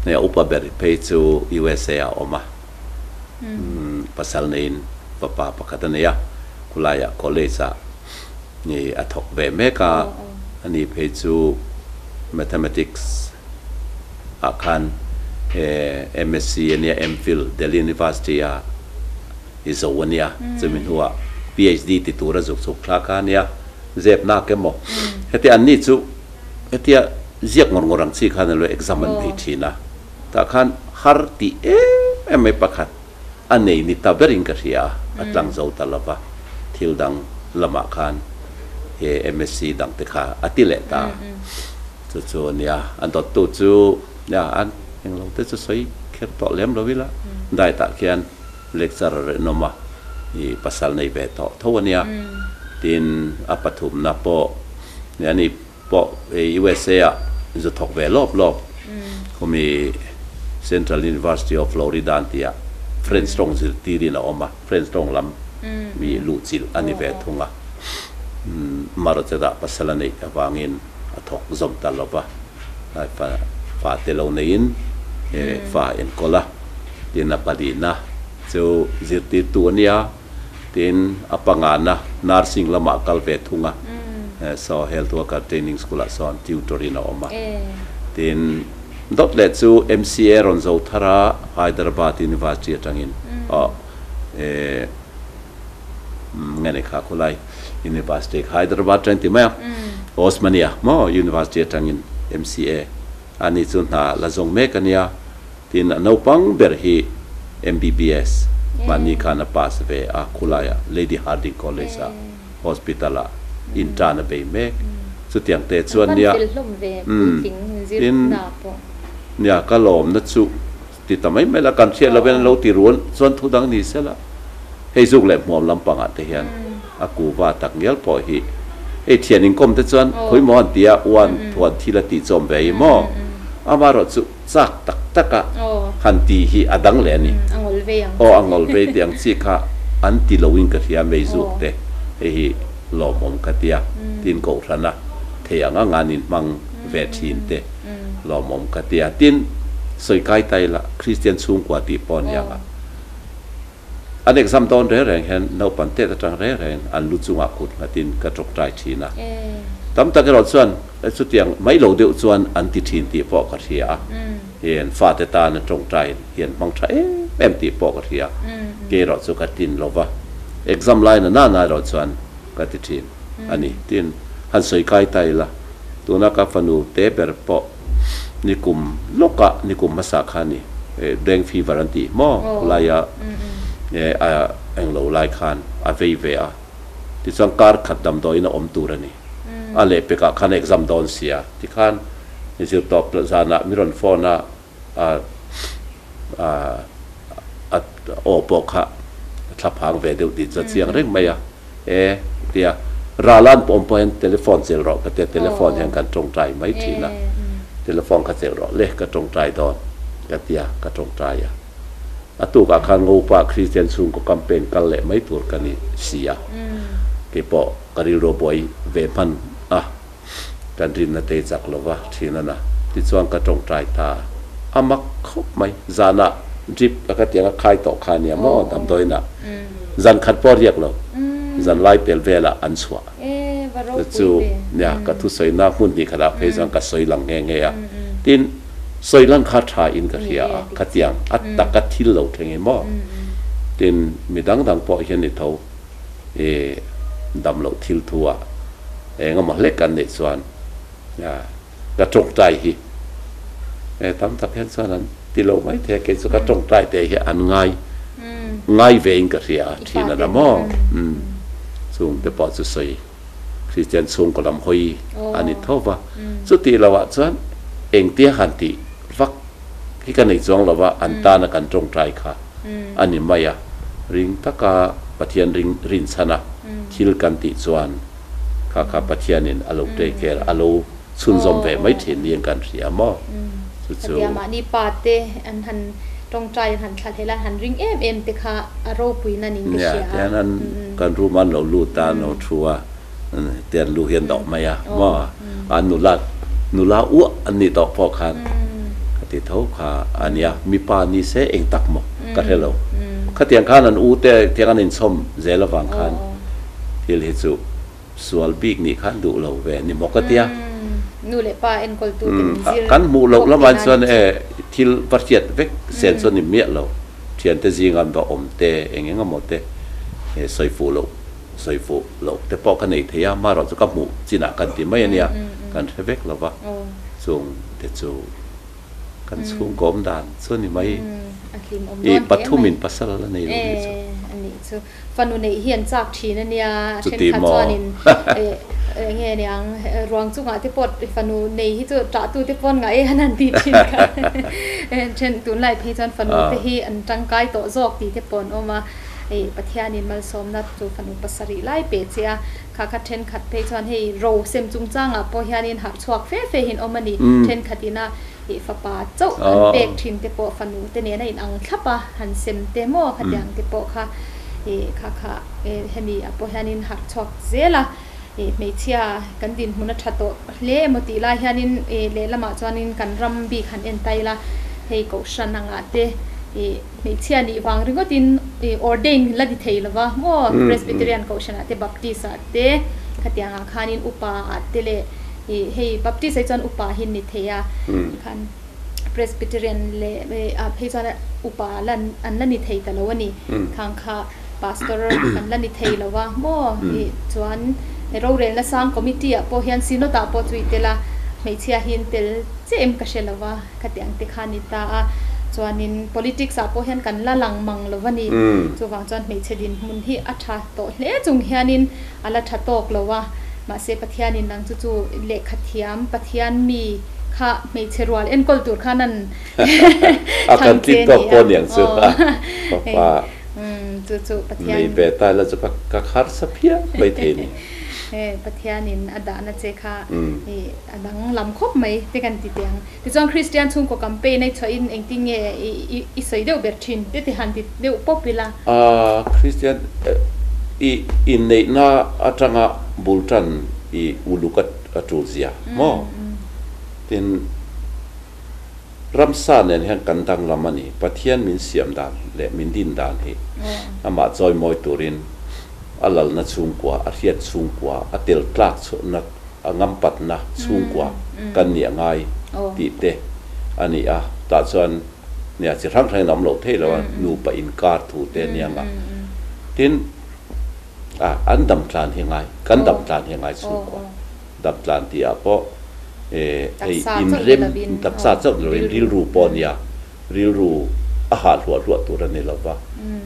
nia upa ber phei chu USA ah a awm a. Pasal neiin fapa pakhat a nei a, khulaiah college ah ni a thawk ve mek a, ani phei chu Mathematics ah khan MSc a nia, MPhil Delhi University ah i zo a nia, chumi hnuah PhD ti tura zuk chhuk thlak kha a nia, zep nak emaw heti anni chu hetia ziak ngawr ngawr ang chi khan alo exam an nei thin a. Tah khan har tih em em mai pakhat a nei ni ta berin ka hria a, a tlang zo ta lo va, thil dang lamah khan he MSc dang te kha a ti leh ta. Chu chu a nia, a dawttu chu nia an englo te chu sawi kher tawh lem lo ila, diet ah khian lecturer a inawm a, i pasal nei ve tawh tho a nia, tin a pathumna pawh nia ni. Pawh USA ah zu thawk ve lawp lawp khumi Central University of Florida an tih ah French tawng zirtirin a awm a, French tawng lam mi luhchilh a ni ve thung a. Marocheta pasal a neih avangin a thawk zawm ta lo va, fa te lo neiin fa a enkawl a, tin a palina chu zirtirtu a nia. Tin, a pangana nursing lamah kal ve thung a, so health worker training school ah sawn tutor in a awm a. Tin, dawt leh chu MCA rawn zo thar a, Hyderabad University atangin aw eh nge ni kha khulai University kha Hyderabad atang ti mai a, Osmania maw University atangin MCA a ni chu hna la zawng mek a nia. Tin, a naupang ber hi MBBS mahni khan a pass ve a, khulaiah Lady Hardinge College ah hospital ah intern a bei mek. Chutiang te chuan nia, umm, tin, nia ka lawmna chu ti ta mai mai la, kan hriat lovin an lo ti rual chuan thu dang ni sela, hei zuk leh hmuam lampangah te hian a kuva tak ngial pawh hi hei thian inkawm te chuan khawi maw an ti a, uan thuan thil a tih chawm ve hi maw? Amaherawh chu. Chak tak tak a han tih hi a dang leh a ni. Aw a ngawl vei tih ang chi kha an ti loin ka hria mei zuk te hei hi lawmawm ka tia tin kohhran a thei ang ang an inhmang ve thin te lawmawm ka tia tin sawi kai ta ila Kristian chhungkua tih pawh a ni ang a an exam dawn reng reng hian naupang tet atang reng reng an lu chungah kut nghatin ka tawngtai thin a tam tak erawh chuan Chutiang mai lo deuh chuan an ti thin tih pawh ka hria a, hian fate tana tawngtai hian hmang tha em em tih pawh ka hria. Kei erawh chu ka tin lo va, exam lai na nana erawh chuan ka ti thin a ni. Tin, han sawi kai ta ila, tuna ka fanu te ber pawh nikum lawkah, nikum hmasa kha a ni, dengue fever an tih maw khulaia a englo lai khan a vei ve a, tichuan kar khat damdawiin a awm tur a ni. A lehpekah khan exam dawn sia tikhan zirtawp zanah mi rawn phone a, a a aw pawh kha thla phang ve deuh tih chu a chiang reng mai a, e tia ral an awm pawh hian telephone chelh rawh ka tia telephone hian kan tawngtai mai thin a, telephone kha chelh rawh le ka tawngtai dawn ka tia ka tawngtai a, a tukah khan Ngopa Christian chhungkaw campaign kal leh mai tur ka ni si a, keipawh. Ka rilru a buai ve hman a, kan rinna te chak lo va thin a na. Tichuan ka tawngtai ta a mak khawp mai. Zanah drip a ka tiang a khai tawh kha ania maw damdawiinah zan khat pawh a riak lo. Zan lai pel velah an chhuah. Chu nia ka thusawina hmun hnih khatah phei chuan ka sawi lang nghe nghe a. Tin, sawi lang kha tha in ka hria a, ka tiang a taka thil lo thleng hi maw. Tin, mi dang dang pawh hian ni tho. I dam loh thil thu ah eng emaw hlek an neih chuan ka tawngtai hi e tam tak hian chuan an ti lo mai thei a, kei chu ka tawngtai te hi an ngai ngai ve in ka hria a thin a la maw chung te pawh chu sawi Kristian chhungkaw lam hawi a ni tho va, chutih loh ah chuan engtia han tih vak hi ka nei chuang lo va, an tana kan tawngtai kha a ni mai a, ring taka. Pathian ring rinchhan a thil kan tih chuan kha kha Pathianin a lo take care a lo chhunzawm ve mai thin niin kan hria maw? Chu chu. Khatia mahni pa te an han tawngtai an han thla hlel a, an han ring em em te kha a ropuina niin ka Nia, hria. tihian an kan room ah an lo lut a, an lo thu a, tian lu hi an dawh mai a maw? An nula nula uah an nih tawh pawh khan ka ti tho kha a nia, mipa ni se eng tak maw ka hre lo. Khatiang khan an u te tiang an inchhawm zel avang khan thil hi chu Sual bik nih khan duh lo ve ni maw ka tia. Nu leh pa enkawltu te min zir Kan hmuh loh bawk lamah tihna chuan ni e thil va hriat vek sen chu a ni miah lo. Thiante zinga an va awm te eng eng emaw te sawi fuh loh sawi fuh loh te pawh ka nei thei a, amaherawhchu ka hmuh chinah kan ti mai a nia, kan hre vek lo va, chung te chu Kan chhungkaw awm dan chu a ni mai. A hlim awm I dawn hle mai. Pathumin pasal a la nei lo nih chu. E, a nih chu. Fanu neih hi an chak thin a nia. Chuti Thenkhat maw? chuanin eng nge niang ruang chungah te pawh fanu nei hi chu tah tu te pawn ngah e an han ti thin kha. Then tunlai phei chuan fanu te hi an tangkai tawh zawk tih te pawh an awm a. Pathianin malsawmna chu fanu pasarih lai pe che a. Kha kha thenkhat phei chuan hei ro sem chungchangah pawh hianin harh chhuak fe fe hin awm a ni. Thenkhatin a ih fapa chauh an pek thin te pawh fanu te nen a inang thlap a, han sem te maw khatiang te pawh kha ih kha kha hemi ah pawh hianin harh chhuak zel a. Ih hmeichhia kan dinhmun a tha tawh hle emaw tih lai hianin ih lehlamah chuanin kan ram bik han en ta ila hei kohhran angah te ih Hmeichhia nih vang ringawtin ordain la ti thei lova maw Presbyterian Kohhranah te Baptist ah te khatiangah khanin upa ah te leh hei Baptist ah hi chuan upa hi ni thei a khan Presbyterian leh ah phei chuan upa la an la ni thei ta lo a ni khang kha Pastor an la ni thei lova maw chuan rorelna sang committee ah pawh hian Synod ah pawh chu i tel a hmeichhia hi an tel chiah em ka hre lova. Khatiang te kha ni ta a, chuanin politics ah pawh hian kan la lang mang lo a ni. Chuvang chuan hmeichhe dinhmun hi a tha tawh hle chung hianin a la tha tawk lo a, mahse Pathianin nang chu chu lehkha thiam Pathian mi kha hmeichhe rual enkawl tur khan an A thlang kan che tlin tawk ni a, pawh niang chu aw a papa chu chu Pathian nei ve ta ila chu ka kharsa phian mai thei ni. Pathianin a dahna che kha i A dang lam khawp mai te kan ti teh ang. Tichuan Kristian chhungkaw campaign a i chhuahin engtin nge i sawi deuh ber thin te ti han ti deuh pawp ila. A Kristian i inneihna atanga bul tan i uluk a tul zia maw? Tin, ramsa nen hian kan danglam a ni. Pathian min siam dan leh min din dan hi amah chawimawi turin a lalna chhungkua, a hriat chhungkua, a tel tlak chhuahna a ngampatna chhungkua kan nih a ngai tih te a ni a, tah chuan nia chi hrang hrangin a awm loh theih lo a, nupa inkar thu te a nia nga. Tin, a an dam tlan hi a ngai, kan dam tlan hi a ngai chhungkua dam tlan tih ah pawh hei inrem taksa chauh ni lovin rilru pawh a nia. Rilru a hah hluah hluah tur a ni lo va,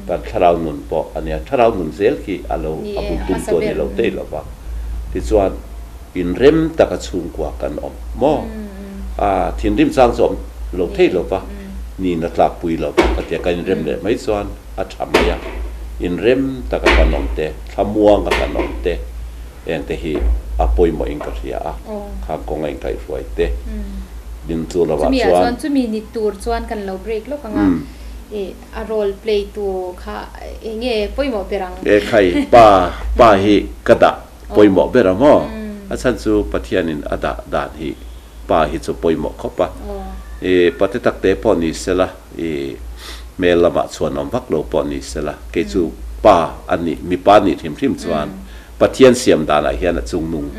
kan thlarau nun pawh a nia. Thlarau nun zel khi a lo a bul tum tu a ni lo thei lo va. Tichuan, inrem taka chhungkua kan awm maw? A thinrim chang chu awm lo thei lo va, nihna tlakpui lo va, ka tia kan inrem leh mai chuan a tha mai a. Inrem taka kan awm te, thlamuanga kan awm te, Hengte hi a pawimawhin ka hria a, khang kawnga inkaihhruai te din chu lovah Chumi ah chuan. chuan chumi ni tur chuan kan lo break lawk ang a, ih a role play tu kha eng nge pawimawh ber ang? E khai, pa, pa hi ka dah pawimawh ber ang aw. A chhan chu Pathianin a dah dan hi pa hi chu pawimawh khawp a. Ih pate takte pawh ni sela, ih hmel lamah chhuan awm vak lo pawh ni sela, kei chu pa a nih, mipa a nih hrim hrim chuan Pathian siam danah hian a chungnung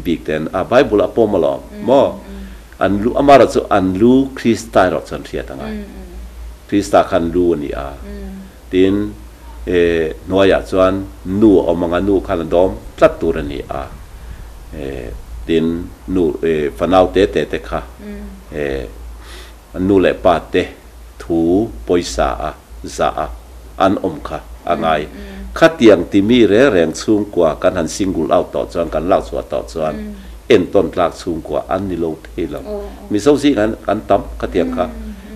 bik ten a Bible a pawm alawm maw? An lu amah erawh chu an lu Krista erawh chuan hriat a ngai. Krista khan lu a ni a. Tin, e hnuaiah chuan nu a awm ang a, nu khan a dawm tlat tur a ni a. E tin, nu e fanau te te te kha e nu leh pa te thu pawisa a zah a an awm kha a ngai. Khatiang timi reng reng chhungkua kan han single out tawh chuan, kan lak chhuah tawh chuan entawn tlak chhungkua an ni lo thei lo. Mizo zingah hian an tam khatiang kha.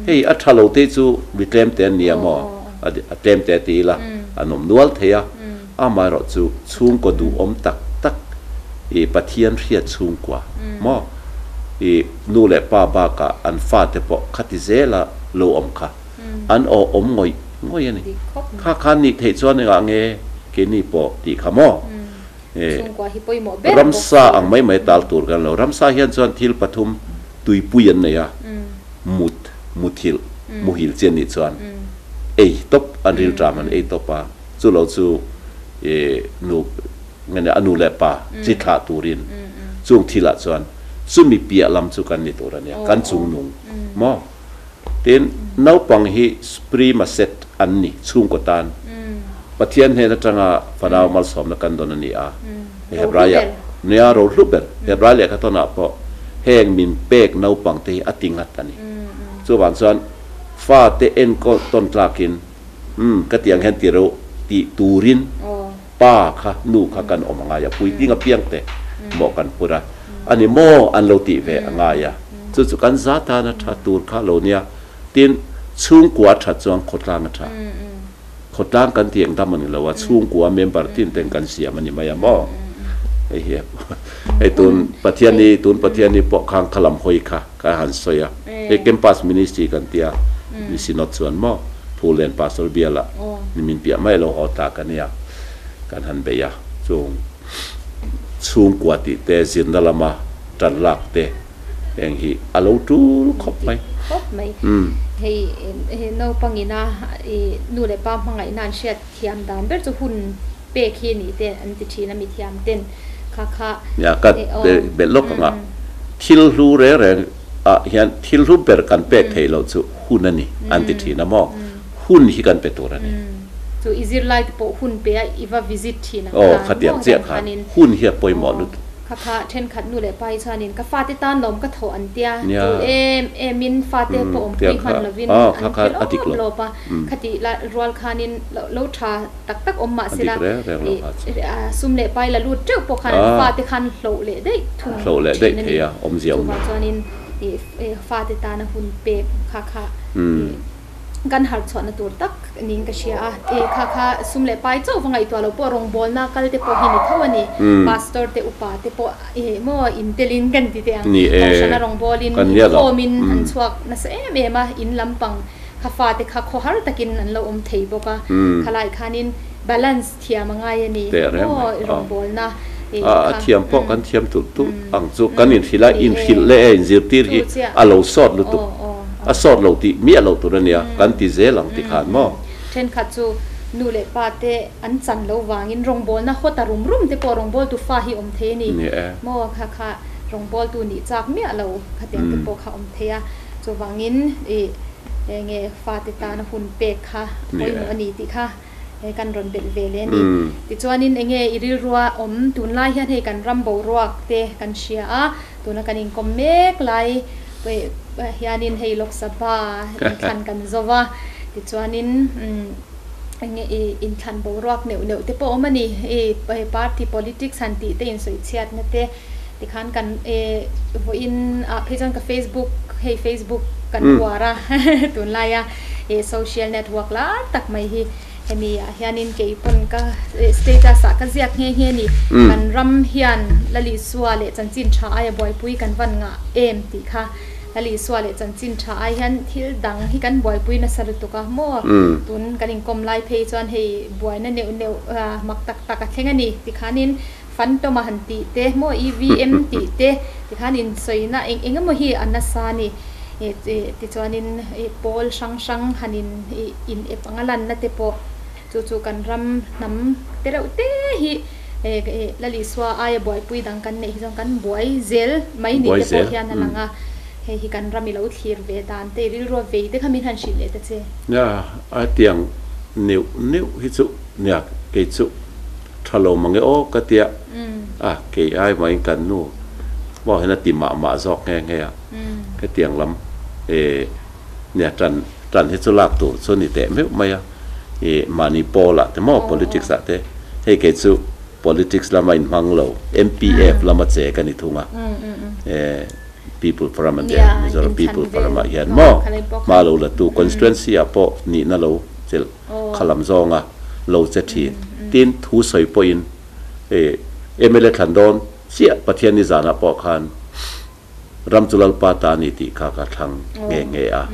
Hei a tha lo te chu mi tlem te an nia maw? A tlem te ti ila an awm nual thei a. Amaherawhchu chhungkaw duhawm tak tak i Pathian hriat chhungkua maw i nu leh pa bakah an fate pawh khati zela lo awm kha an aw awm ngawih ngawih a ni. Kha khan nih theih chuan engah nge keini pawh tih kha maw? Ramsa ang mai mai tal tur kan lo. Ramsa hian chuan thil pathum tuipui an nei a, mut, muthilh, muhil chi an nih chuan ei tawp an rilṭam an ei tawp a, chu lo chu nu nge a nu leh pa chi thlah turin chung thilah chuan chumi piah lam chu kan ni tur a nia, kan chungnung maw? Tin, naupang hi supremaset an ni chhungkaw tan. Pathian hnen atanga fanau malsawmna kan dawn a ni a, Hebraia nia rohlu ber Hebrai lehkhathawnah pawh heng min pek naupang te hi a ti ngat a ni. Chuvang chuan fate enkawl tawn tlakin, Umm, ka tih ang hian ti reuh tih turin pa kha, nu kha kan awm a ngai a, puitling apiang te mawh kan phur a, a ni maw an lo tih ve a ngai a, chu chu kan za tan a tha tur kha lo nia, tin chhungkua a that chuan khawtlang a tha, khawtlang kan tih ang dam a ni lo a, chhungkua member tin ten kan siam a ni mai a maw, hei hi hei tun Pathianni tun Pathianni pawh khang kha lam hawi kha ka han sawi a, hei campus ministry kan tia mi synod chuan maw. Phulen Pastor biala ni min piah mai lo haw ta ka nia, kan han bei a, chung chhungkua tih te zirna lama tan lak te heng hi a lo tul khawp mai. Khawp mai. Hei naupangina i nu leh pa hmangaihna an hriat thiam dan ber chu hun pek hi ni te an ti thin a mi thiam ten kha kha. Nia ka belh lawk ang a, thil hlu reng reng ah hian thil hlu ber kan pek theih loh chu hun a ni an ti thin a maw? Hun hi kan pe tur a ni. Chu i zirlai te pawh hun pe a i va visit thin ang khan maw? Aw khatiang chiah khan hun hi a pawimawh lutuk. Kha kha thenkhat nu leh pa hi chuanin ka fate tan lawm ka thawh an tia tul em em in fate pawh awmpui hman lovin an khe lawp lawp a khatih la rual khanin lo tha tak tak awm mah sela sum leh pai la lut teuh pawh khan an fate khan hloh leh daih thung thin a ni. Chuvang chuanin Fate tana hun pek kha kha kan harh chhuahna tur tak niin ka hria a. Kha kha sum leh pai chauh va ngaihtuah loh pawh rawngbawlna kal te pawh hi ni tho a ni. Pastor te upa te pawh maw in telin kan ti teh ang. Kohhrana rawngbawlin inkhawmin an chhuak nasa em em a, in lampang kha fate kha khawhar takin an lo awm thei bawk a. Khalai khanin balance thiam a ngai a ni maw rawngbawlna A thiam pawh kan thiam tulh tulh ang chu kan inhrilh a, inhrilh leh a inzirtir hi a lo sawt lutuk, a sawt lo tih miah loh tur a nia, kan ti zel ang tikhan maw. Thenkhat chu nu leh pa te an chan lo vangin rawngbawlna hawt a rum rum te pawh rawngbawltu fa hi awm thei a ni maw, kha kha rawngbawltu nih chak miah lo khatiang te pawh kha awm thei a, chuvangin ih enge fate tana hun pek kha pawimawh a ni tih kha. He kan rawn belh ve leh a ni. Tichuanin enge i rilrua awm? Tunlai hian hei kan ram boruak te kan hria a, tuna kan inkawm mek lai hianin hei Lok Sabha inthlan kan zo va, tichuanin enge i inthlan boruak neuh neuh te pawh awm a ni. I party politics han tih te insawichhiatna te tikhan kan vawiin ah phei chuan ka Facebook hei Facebook kan uar a tunlaia. He social network lar tak mai hi hemi ah hianin kei pawn ka status ah ka ziak nghe nghe ni. Kan ram hian Lalisua leh chanchin tha aia buaipui kan van ngah em tih kha Lalisua leh chanchin tha ai hian thil dang hi kan buaipui nasa lutuk a maw tun kan inkawm lai phei chuan hei buaina neuh neuh mak tak tak a thleng a ni tikhanin Phantom a han tih te maw EVM tih te tikhan insawina eng eng emaw hi a nasa a ni. Tichuanin pawl hrang hrang han in in ep anga lanna te pawh chu chu kan ram hnam te reuh te hi Lalisua aia buaipui dang kan neih hi chuan kan buai zel mai ni te pawh hian a lang a. Hei hi kan ram i lo thlir ve dan te i rilru a vei te kha min han hrilh leh ta che. Nia, a tiang neuh neuh hi chu nia kei chu. Tha lo mange aw ka tia a, kei ai maiin kan nu pawh hian a ti mah mah zawk nghe nghe a, hetiang lam eh nia tan tan hi chu lak tur chu ni teh meuh mai a, ih mahni pawl ah te maw politics ah te hei kei chu politics lama inhmang lo MPF lama che ka ni thung a, eh People Forum an tia Mizoram People Forum ah hian maw hma lo la tu constituency ah pawh nihna lo chelh kha lam zawnga lo che thin. Tin, thu sawi pawhin mla thlan dawn chiah Pathian ni zanah pawh khan ram chu Lalpa ta a ni tih kha ka thlang nghe nghe a.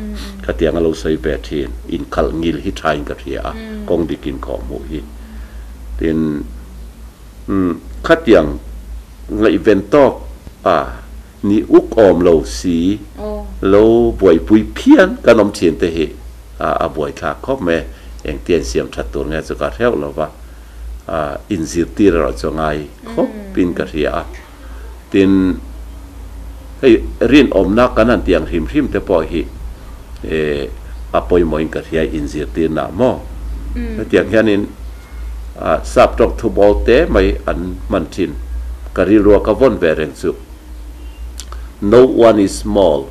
Khatiang a lo sawi ve thin. Inkhalh ngil hi thain ka hria a, kawng dik inkhawh hmuh hi. Tin, khatiang ngaihven tawk a ni uk awm lo si lo buaipui phian kan awm thin te hi a buaithlak khawp mai. Engtian siam that tur nge chu ka hreuh lo va, inzirtir erawh chu a ngai khawpin ka hria a. Tin, hei rinawmna kan han tih ang hrim hrim te pawh hi a pawimawhin ka hria inzirtirna maw? Hetiang hianin Sap tawk thu bawl te mai an hman thin. Ka rilrua ka vawn ve reng chu. No one is small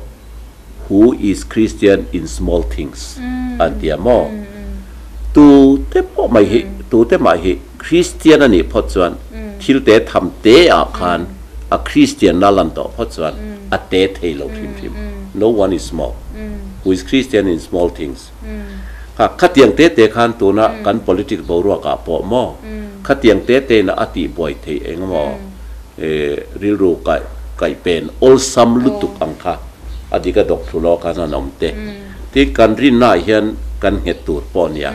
who is Christian in small things an ti a maw? Tu te pawh mai hi, tu te mah hi Christian a nih phawt chuan thil te tham te ah khan a Christian na lan tawh phawt chuan a te thei lo hrim hrim. No one is small who is Christian in small things. Kha khatiang te te khan tuna kan politics boruak ah pawh maw khatiang te te in a tih buai theih eng emaw rilru kaih kaih pen awlsam lutuk ang kha a dik a dawk thlu lo khan an awm te. Tin kan rinna ah hian kan nghet tur pawh a nia,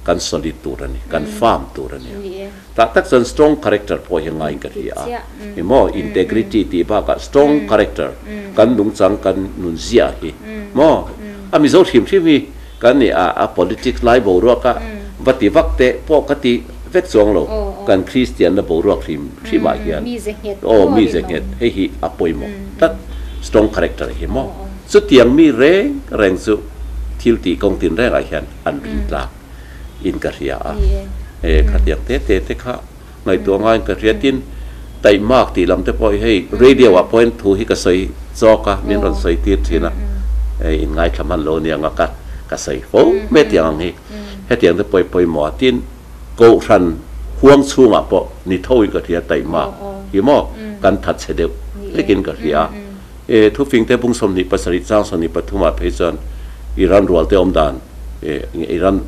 kan solid tur a ni, kan firm tur a nia. Tah tak chuan strong character pawh hi ngaiin ka hria a, eng maw integrity tih bakah strong character kan nungchang kan nun ziah hi maw a Mizo hrim hrim hi kan nih a a politics lai boruak a va ti vak teh pawh ka ti vek chuang lo kan Christian na boruak hrim hrim ah hian aw mize nghet hei hi a pawimawh tlat strong character hi maw chutiang mi reng reng chu thil tih kawng tin reng ah hian an rin tlak. in ka hria a, e khatiang te te te kha ngaihtuah ngaiin ka hria. Tin, taihmak tih lam te pawh hi hei radio ah pawhin thu hi ka sawi chawk a, min rawn sawi tir thin a, e in ngaithla hman lo aniang a ka ka sawi fo mai tiang ang hi. Hetiang te pawh hi pawimawh a, tin Kohhran huang chhungah pawh ni tho in ka hria taihmak hi maw kan thatchhe deuh hlekin ka hria. E thufing te bung 27 chang 23 ah phei chuan Iran rual te awm dan Iran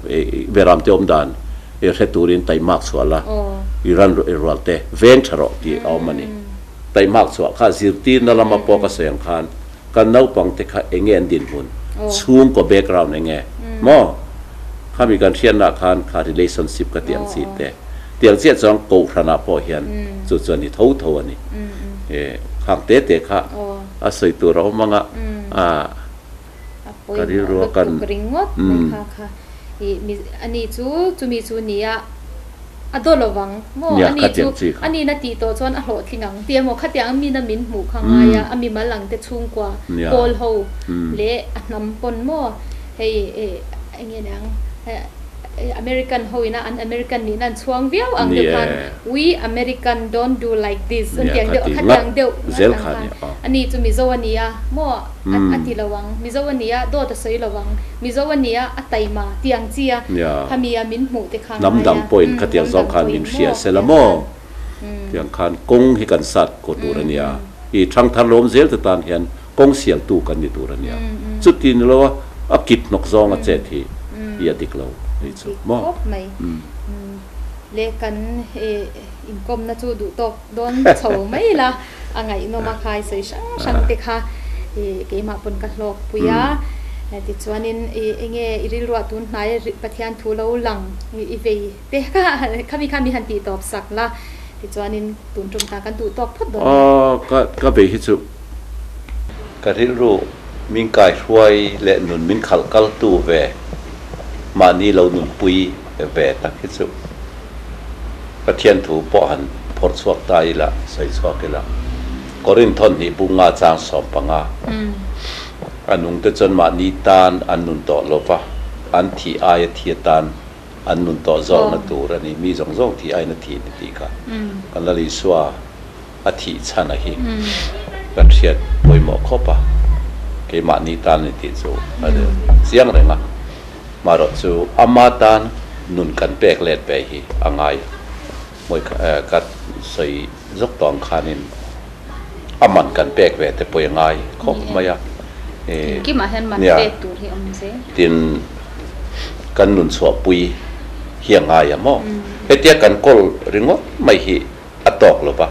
Beram te awm dan hre turin taihmak chhuah la Iran rual te veng tha rawh tih a awm a ni. Taihmak chhuah kha zirtirna lama pawh ka sawi ang khan kan naupang te kha enge an dinhmun chhungkaw background enge maw khami kan hriatna ah khan kha relationship ka tih ang chi te tiang chiah chuan Kohhran ah pawh hian chu chu a ni tho tho a ni. Khang te te kha a sawi tur a awm ang a. A pawimawh lutuk ringawt mai kha kha i mi ani chu chumi chu nia a daw lovang maw ani chu ani na tih tawh chuan a hlawhtling ang tih emaw khatiang a mina min hmuh kha ngai a a mimal ang te chhungkua kawl ho leh a hnam pawn maw hei eng nge niang American ho ina an American nihna an chhuang viau ang deuh khan we American don't do like this an tih ang deuh khatiang deuh ang khan ani chu Mizo a nia maw a ti lo ang Mizo a nia dawt a sawi lo ang Mizo a nia a taima tih ang chi a khami a min hmuh te kha hnam dang pawhin khatiang zawng khan min hria se la maw tiang khan kawng hi kan sat ko tur a nia i thangthar lawm zel te tan hian Kawng sialtu kan ni tur a nia. Chuti ni lo a, a kit hnawk zawng a chet hi i a dik lo hei chu maw? Dik khawp mai. Le kan inkawmna chu duh tawk dawn chho mai ila a ngaihnawm a khai sawi hrang hrang te kha keimah pawn ka hlawk pui a. Tichuanin enge i rilruah tun hnai Pathian thu lo lang i vei te kha khami kha mi han tih tawp sak la tichuanin tun tum ta kan duh tawk phawt dawn nia. Ka vei hi chu Ka rilru min kaihruai leh nun min khalh kaltu ve mahni lo nunpui ve tak hi chu Pathian thu pawh han phawrh chhuak ta ila, sawi chhuak ila. Korinth thawn hnih bung nga chang 15 a nungte chuan mahni tan an nun tawh lova, an thih aia thi atan an nun tawh zawkna tur a ni. Mi zawng zawng thih aiin a thih ni tih kha kan Lal Isua a thih chhan a hi kan hriat pawimawh khawp a, keimahni tan ni tih chu a chiang reng a, marawh chu ama tan nun kan pek let ve hi a ngai a, mawi ka sawi zawk tawh ang khanin a man kan pek ve te pawh i ngai khawp mai a, nia tin kan nun chhuahpui hi a ngai a maw? Hetia kan kawl ringawt mai hi a tawk lo va,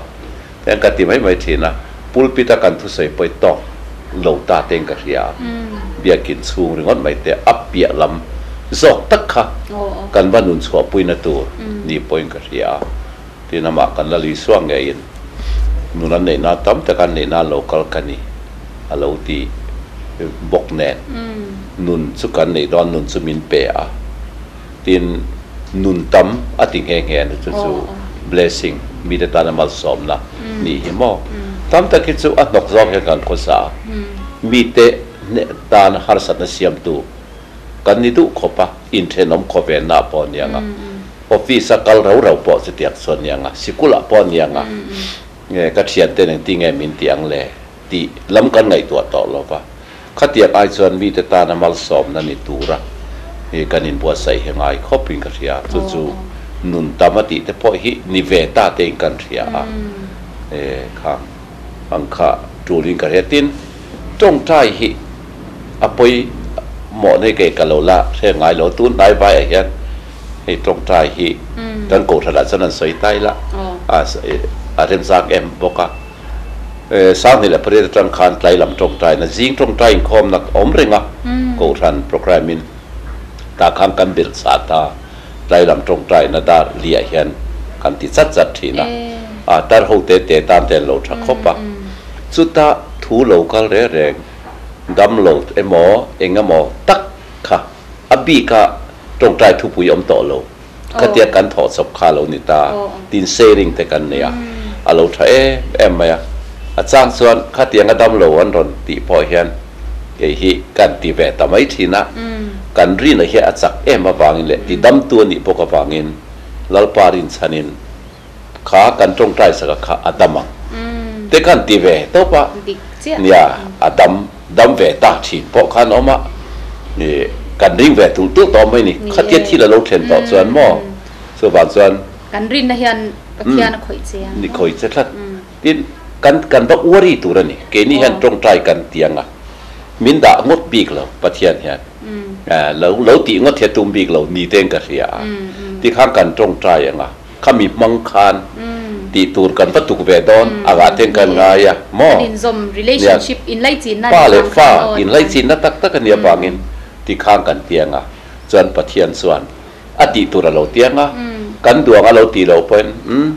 tiang ka ti mai mai thin a, pulpit a kan thusawi pawh hi tawk lo ta tein ka hria a, biakin chhung ringawt mai te a piah lam zawk tak kha kan va nun chhuahpuina tur ni pawhin ka hria a, tin amah kan la lui suak ngeiin nun an neihna tam tak an neihna lo kal ka ni a lo ti bawk nen nun chu kan neih dawn nun chu min pe a. Tin, nun tam a ti nghe nghe a ni chu chu blessing, mite tana malsawmna nih hi maw? Tam tak hi chu a hnawk zawk hian kan khawsa a, mite tan harsatna siamtu kan ni duh khawp a, inthenawm khawvenna ah pawh a niang a, office a kal rau rau pawh chutiang chu a niang a, sikul ah pawh a niang a, ka thiante engtin nge min ti ang le tih lam kan ngaihtuah tawh lo va. Khatiang ai chuan mite tana malsawmna ni tura hi kan inbuatsaih hi ngai khawpin ka hria. Chu chu nun tam a tih te pawh hi ni ve ta tein kan hria a, e khang ang kha tulin ka hria. Tin, tawngtai hi a pawi mawh nei kei ka lo la hre ngai lo. Tun hnai vaiah hian hei tawngtai hi kan kohhranah chuan an sawi ta ila, a remzak em bawk a. Sanghnih leh pariat atang khan tlai lam tawngtaina, zing tawngtai inkhawmna awm reng a, Kohhran programme in tah khan kan belh chah ta, tlai lam tawngtaina dar liah hian kan ti chat chat thin a, a tar ho te te tan te an lo tha khawp a, chuta thu lo kal reng reng dam lo emaw eng emaw tak kha a bika tawngtai thupui awm tawh lo. Khatia kan thawh chawp kha a lo ni ta, tin sharing te kan nei a, a lo tha em em mai a. A chang chuan khatiang a dam lo an rawn tih pawh hian kei hi kan ti ve ta mai thin a, kan rina hi a chak em avangin leh ti damtu a nih bawk avangin Lalpa rinchhanin kha kan tawngtai saka kha a dam ang te kan ti ve tawp a, nia a dam dam ve ta thin pawh khan a awm a, ih kan ring ve tulh tulh tawh mai ni, khatia thil a lo thlen tawh chuan maw chuvang chuan Kan rinna hian Pathian a khawih che ang maw? Ni khawih che tlat. Tin, kan kan va worry tur a ni, keini hian tawngtai kan ti ang a, min dah ngawt bik lo Pathian hian, lo lo tih ngawt hi a tum bik lo ni tein ka hria a, tikhan kan tawngtai ang a, Khami hmang khan tih tur kan va tuk ve dawn a ngah ten kan ngai a maw? Nia, pa leh fa inlaichinna tak tak a nia vangin ti khang kan tiang a, chuan Pathian chuan a tih tur a lo tiang a, kan duang a lo tih loh pawhin umm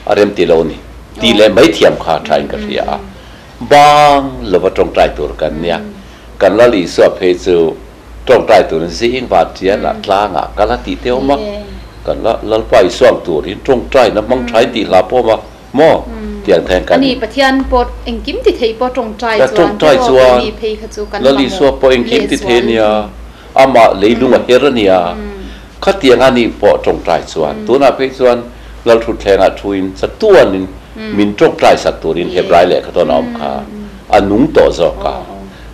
a rem ti lo ni tih leh mai thiam kha tha in ka hria a, bang lova tawngtai tur kan nia, kan Lal Isua phei chu Tawngtai turin zing van tianah tlangah kal a tih te awm a, kan la Lalpa i suang turin tawngtaina hmang thain tih hla pawh awm a maw? Tiang theng kan. Ani Pathian pawh engkim ti thei pawh tawngtai chuan tawngtai chuan Lal Isua pawh engkim ti thei a nia, amah leilung a her a nia, khatiang a ni pawh tawngtai chuan tunah phei chuan Lalthutthlengah thuin chatuanin min tawngtai sak turin Hebrai lehkha tawn a awm kha a nung tawh zawk a.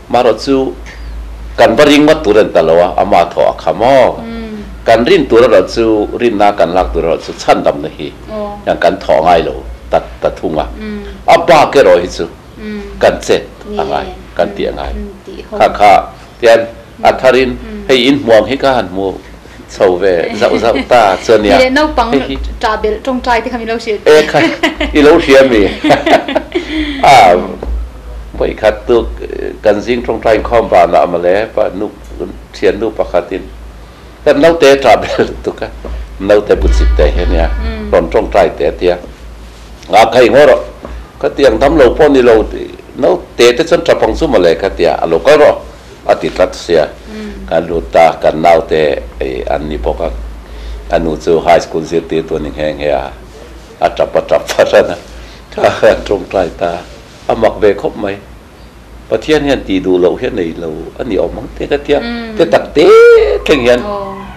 Marawh chu kan va ring ngawt tur a ni ta lo a, ama thaw a kham aw. Kan rin tur erawh chu, rinna kan lak tur erawh chu chhandamna hi hian kan thawh ngai lo ta ta thung a. A bak erawh hi chu kan chet a ngai, kan tih a ngai. Kha kha tian a tharin hei in hmuang hi ka han hmu chho ve zauh zauh ta chu a nia. Ni leh naupang ṭah belh ṭawngṭai te kha min lo hrilh. E kha i lo hria mi? A vawikhat tuk kan zing ṭawngṭai inkhawm vanah mawle pa nu thiannu pakhatin kan naute ṭah belh lutuk a, naute bu chip te hi a nia rawn ṭawngṭai te a tia. A kha i ngaw rawh ka ti ang dam lo pawh ni lo naute te chuan ṭap ang chu mawle ka tia a lo kal rawh. A ti tlat sia. Kan lut ta, kan naute ei an ni bawk a, a nu chu high school zirtirtu a ni nghe nghe a, a tap a tap fahran a, a tawngtai ta, a mak ve khawp mai. Pathian hian tih duh loh hi a nei lo a ni awm ang te ka tia, te tak te thleng hian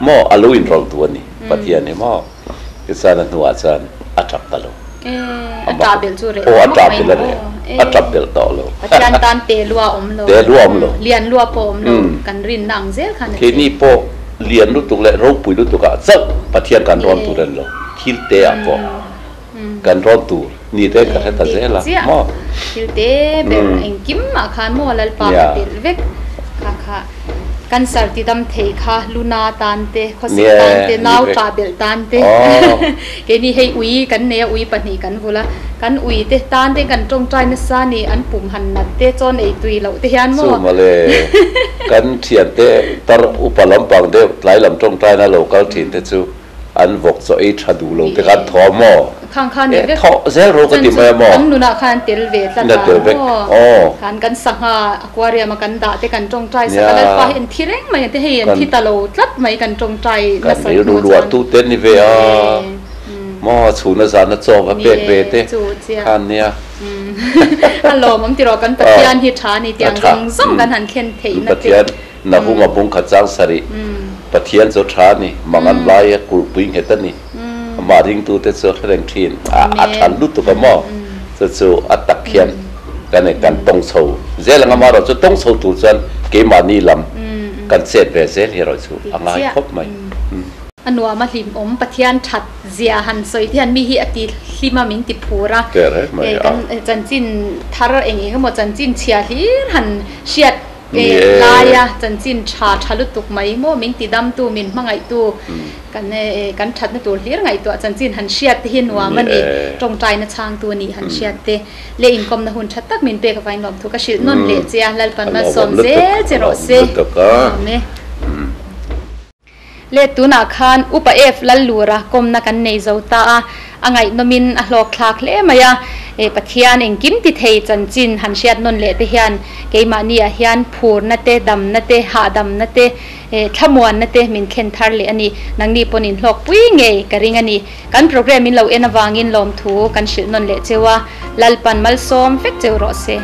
maw a lo inrawlh duh a ni Pathian hi maw. Tichuan a hnuah chuan a tap ta lo. A tap belh chu reh Aw a tap belh a reh. A tap belh tawh lo. Pathian tan te lua awm lo. Te lua awm lo. Lian lua pawh awm lo. Kan rinna ang zel khan a che. Keini pawh lian lutuk leh ropui lutuk ah chauh Pathian kan rawn tur en lo. Thil te ah pawh kan rawn tur ni te ka hre ta zel a maw. Thil te ber engkim ah khan maw Lalpa ka telh vek kha kha. Cancer ti dam thei kha luna tan te, khawsik tan te, nau tah belh tan te, keini hei ui kan nei a, ui pahnih kan vul a, kan ui te tan te kan tawngtai nasa a ni, an pum han nat te chuan ei tui loh te hian maw. Chu mawle, kan thiante tar upa lampang deuh tlai lam tawngtaina lo kal thin te chu An vawk chaw ei tha duh lo te khan thaw maw? Khang khan ni vek. Thaw zel ro ka ti mai a maw? Kan nunah khan tel ve tlat a maw? Khan kan sangha aquarium a kan dah te kan tawngtai sak a, Lalpa hi an thi reng mai ang te hei an thi ta lo tlat mai kan tawngtai nasa hnu chuan. Kan rilru luah tu te ni ve a maw? Chhuna zana chaw va pek ve te khan nia. A lawmawm tiraw kan Pathian hi tha a ni tiang zawng zawng kan han thlen theihna te. Nahuma bung khat chang sarih, Pathian chu tha a ni, mangan laia kulhpui nghet a ni. Amah ringtute chu hre reng thin a, a tha lutuk a maw? Chu chu a tak hian kan eng kan tawng chho zel ang a, amaherawh chu tawng chho tur chuan keimahni lam kan chet ve zel hi erawh chu a ngai khawp mai. A nuam a hlimawm Pathian that zia han sawi te hian mi hi a ti hlim a min ti phur a, kan chanchin thar eng eng emaw chanchin chhia hlir han hriat E laia chanchin tha tha lutuk mai maw min ti damtu min hmangaihtu kan kan thatna tur hlir ngaihtuah chanchin han hriat te hi nuam a ni. Tawngtaina chhangtu a nih han hriat te leh inkawmna hun tha tak min pek avain lawmthu ka hrilh nawn leh che a, Lalpan malsawm zel che rawh se. Amen. Le tunah khan Upa F Lallura kawmna kan nei zo ta a, a ngaihnawmin a hlawkthlak hle mai a. E Pathian engkim ti thei chanchin han hriat nawn leh te hian keimahniah hian phurna te, damna te, hahdamna te, e thlamuanna te min thlen thar leh a ni. Nangni pawn in hlawkpui ngei ka ring a ni. Kan program in lo en avangin lawmthu kan hrilh nawn leh cheu a, Lalpan malsawm vek cheu rawh se.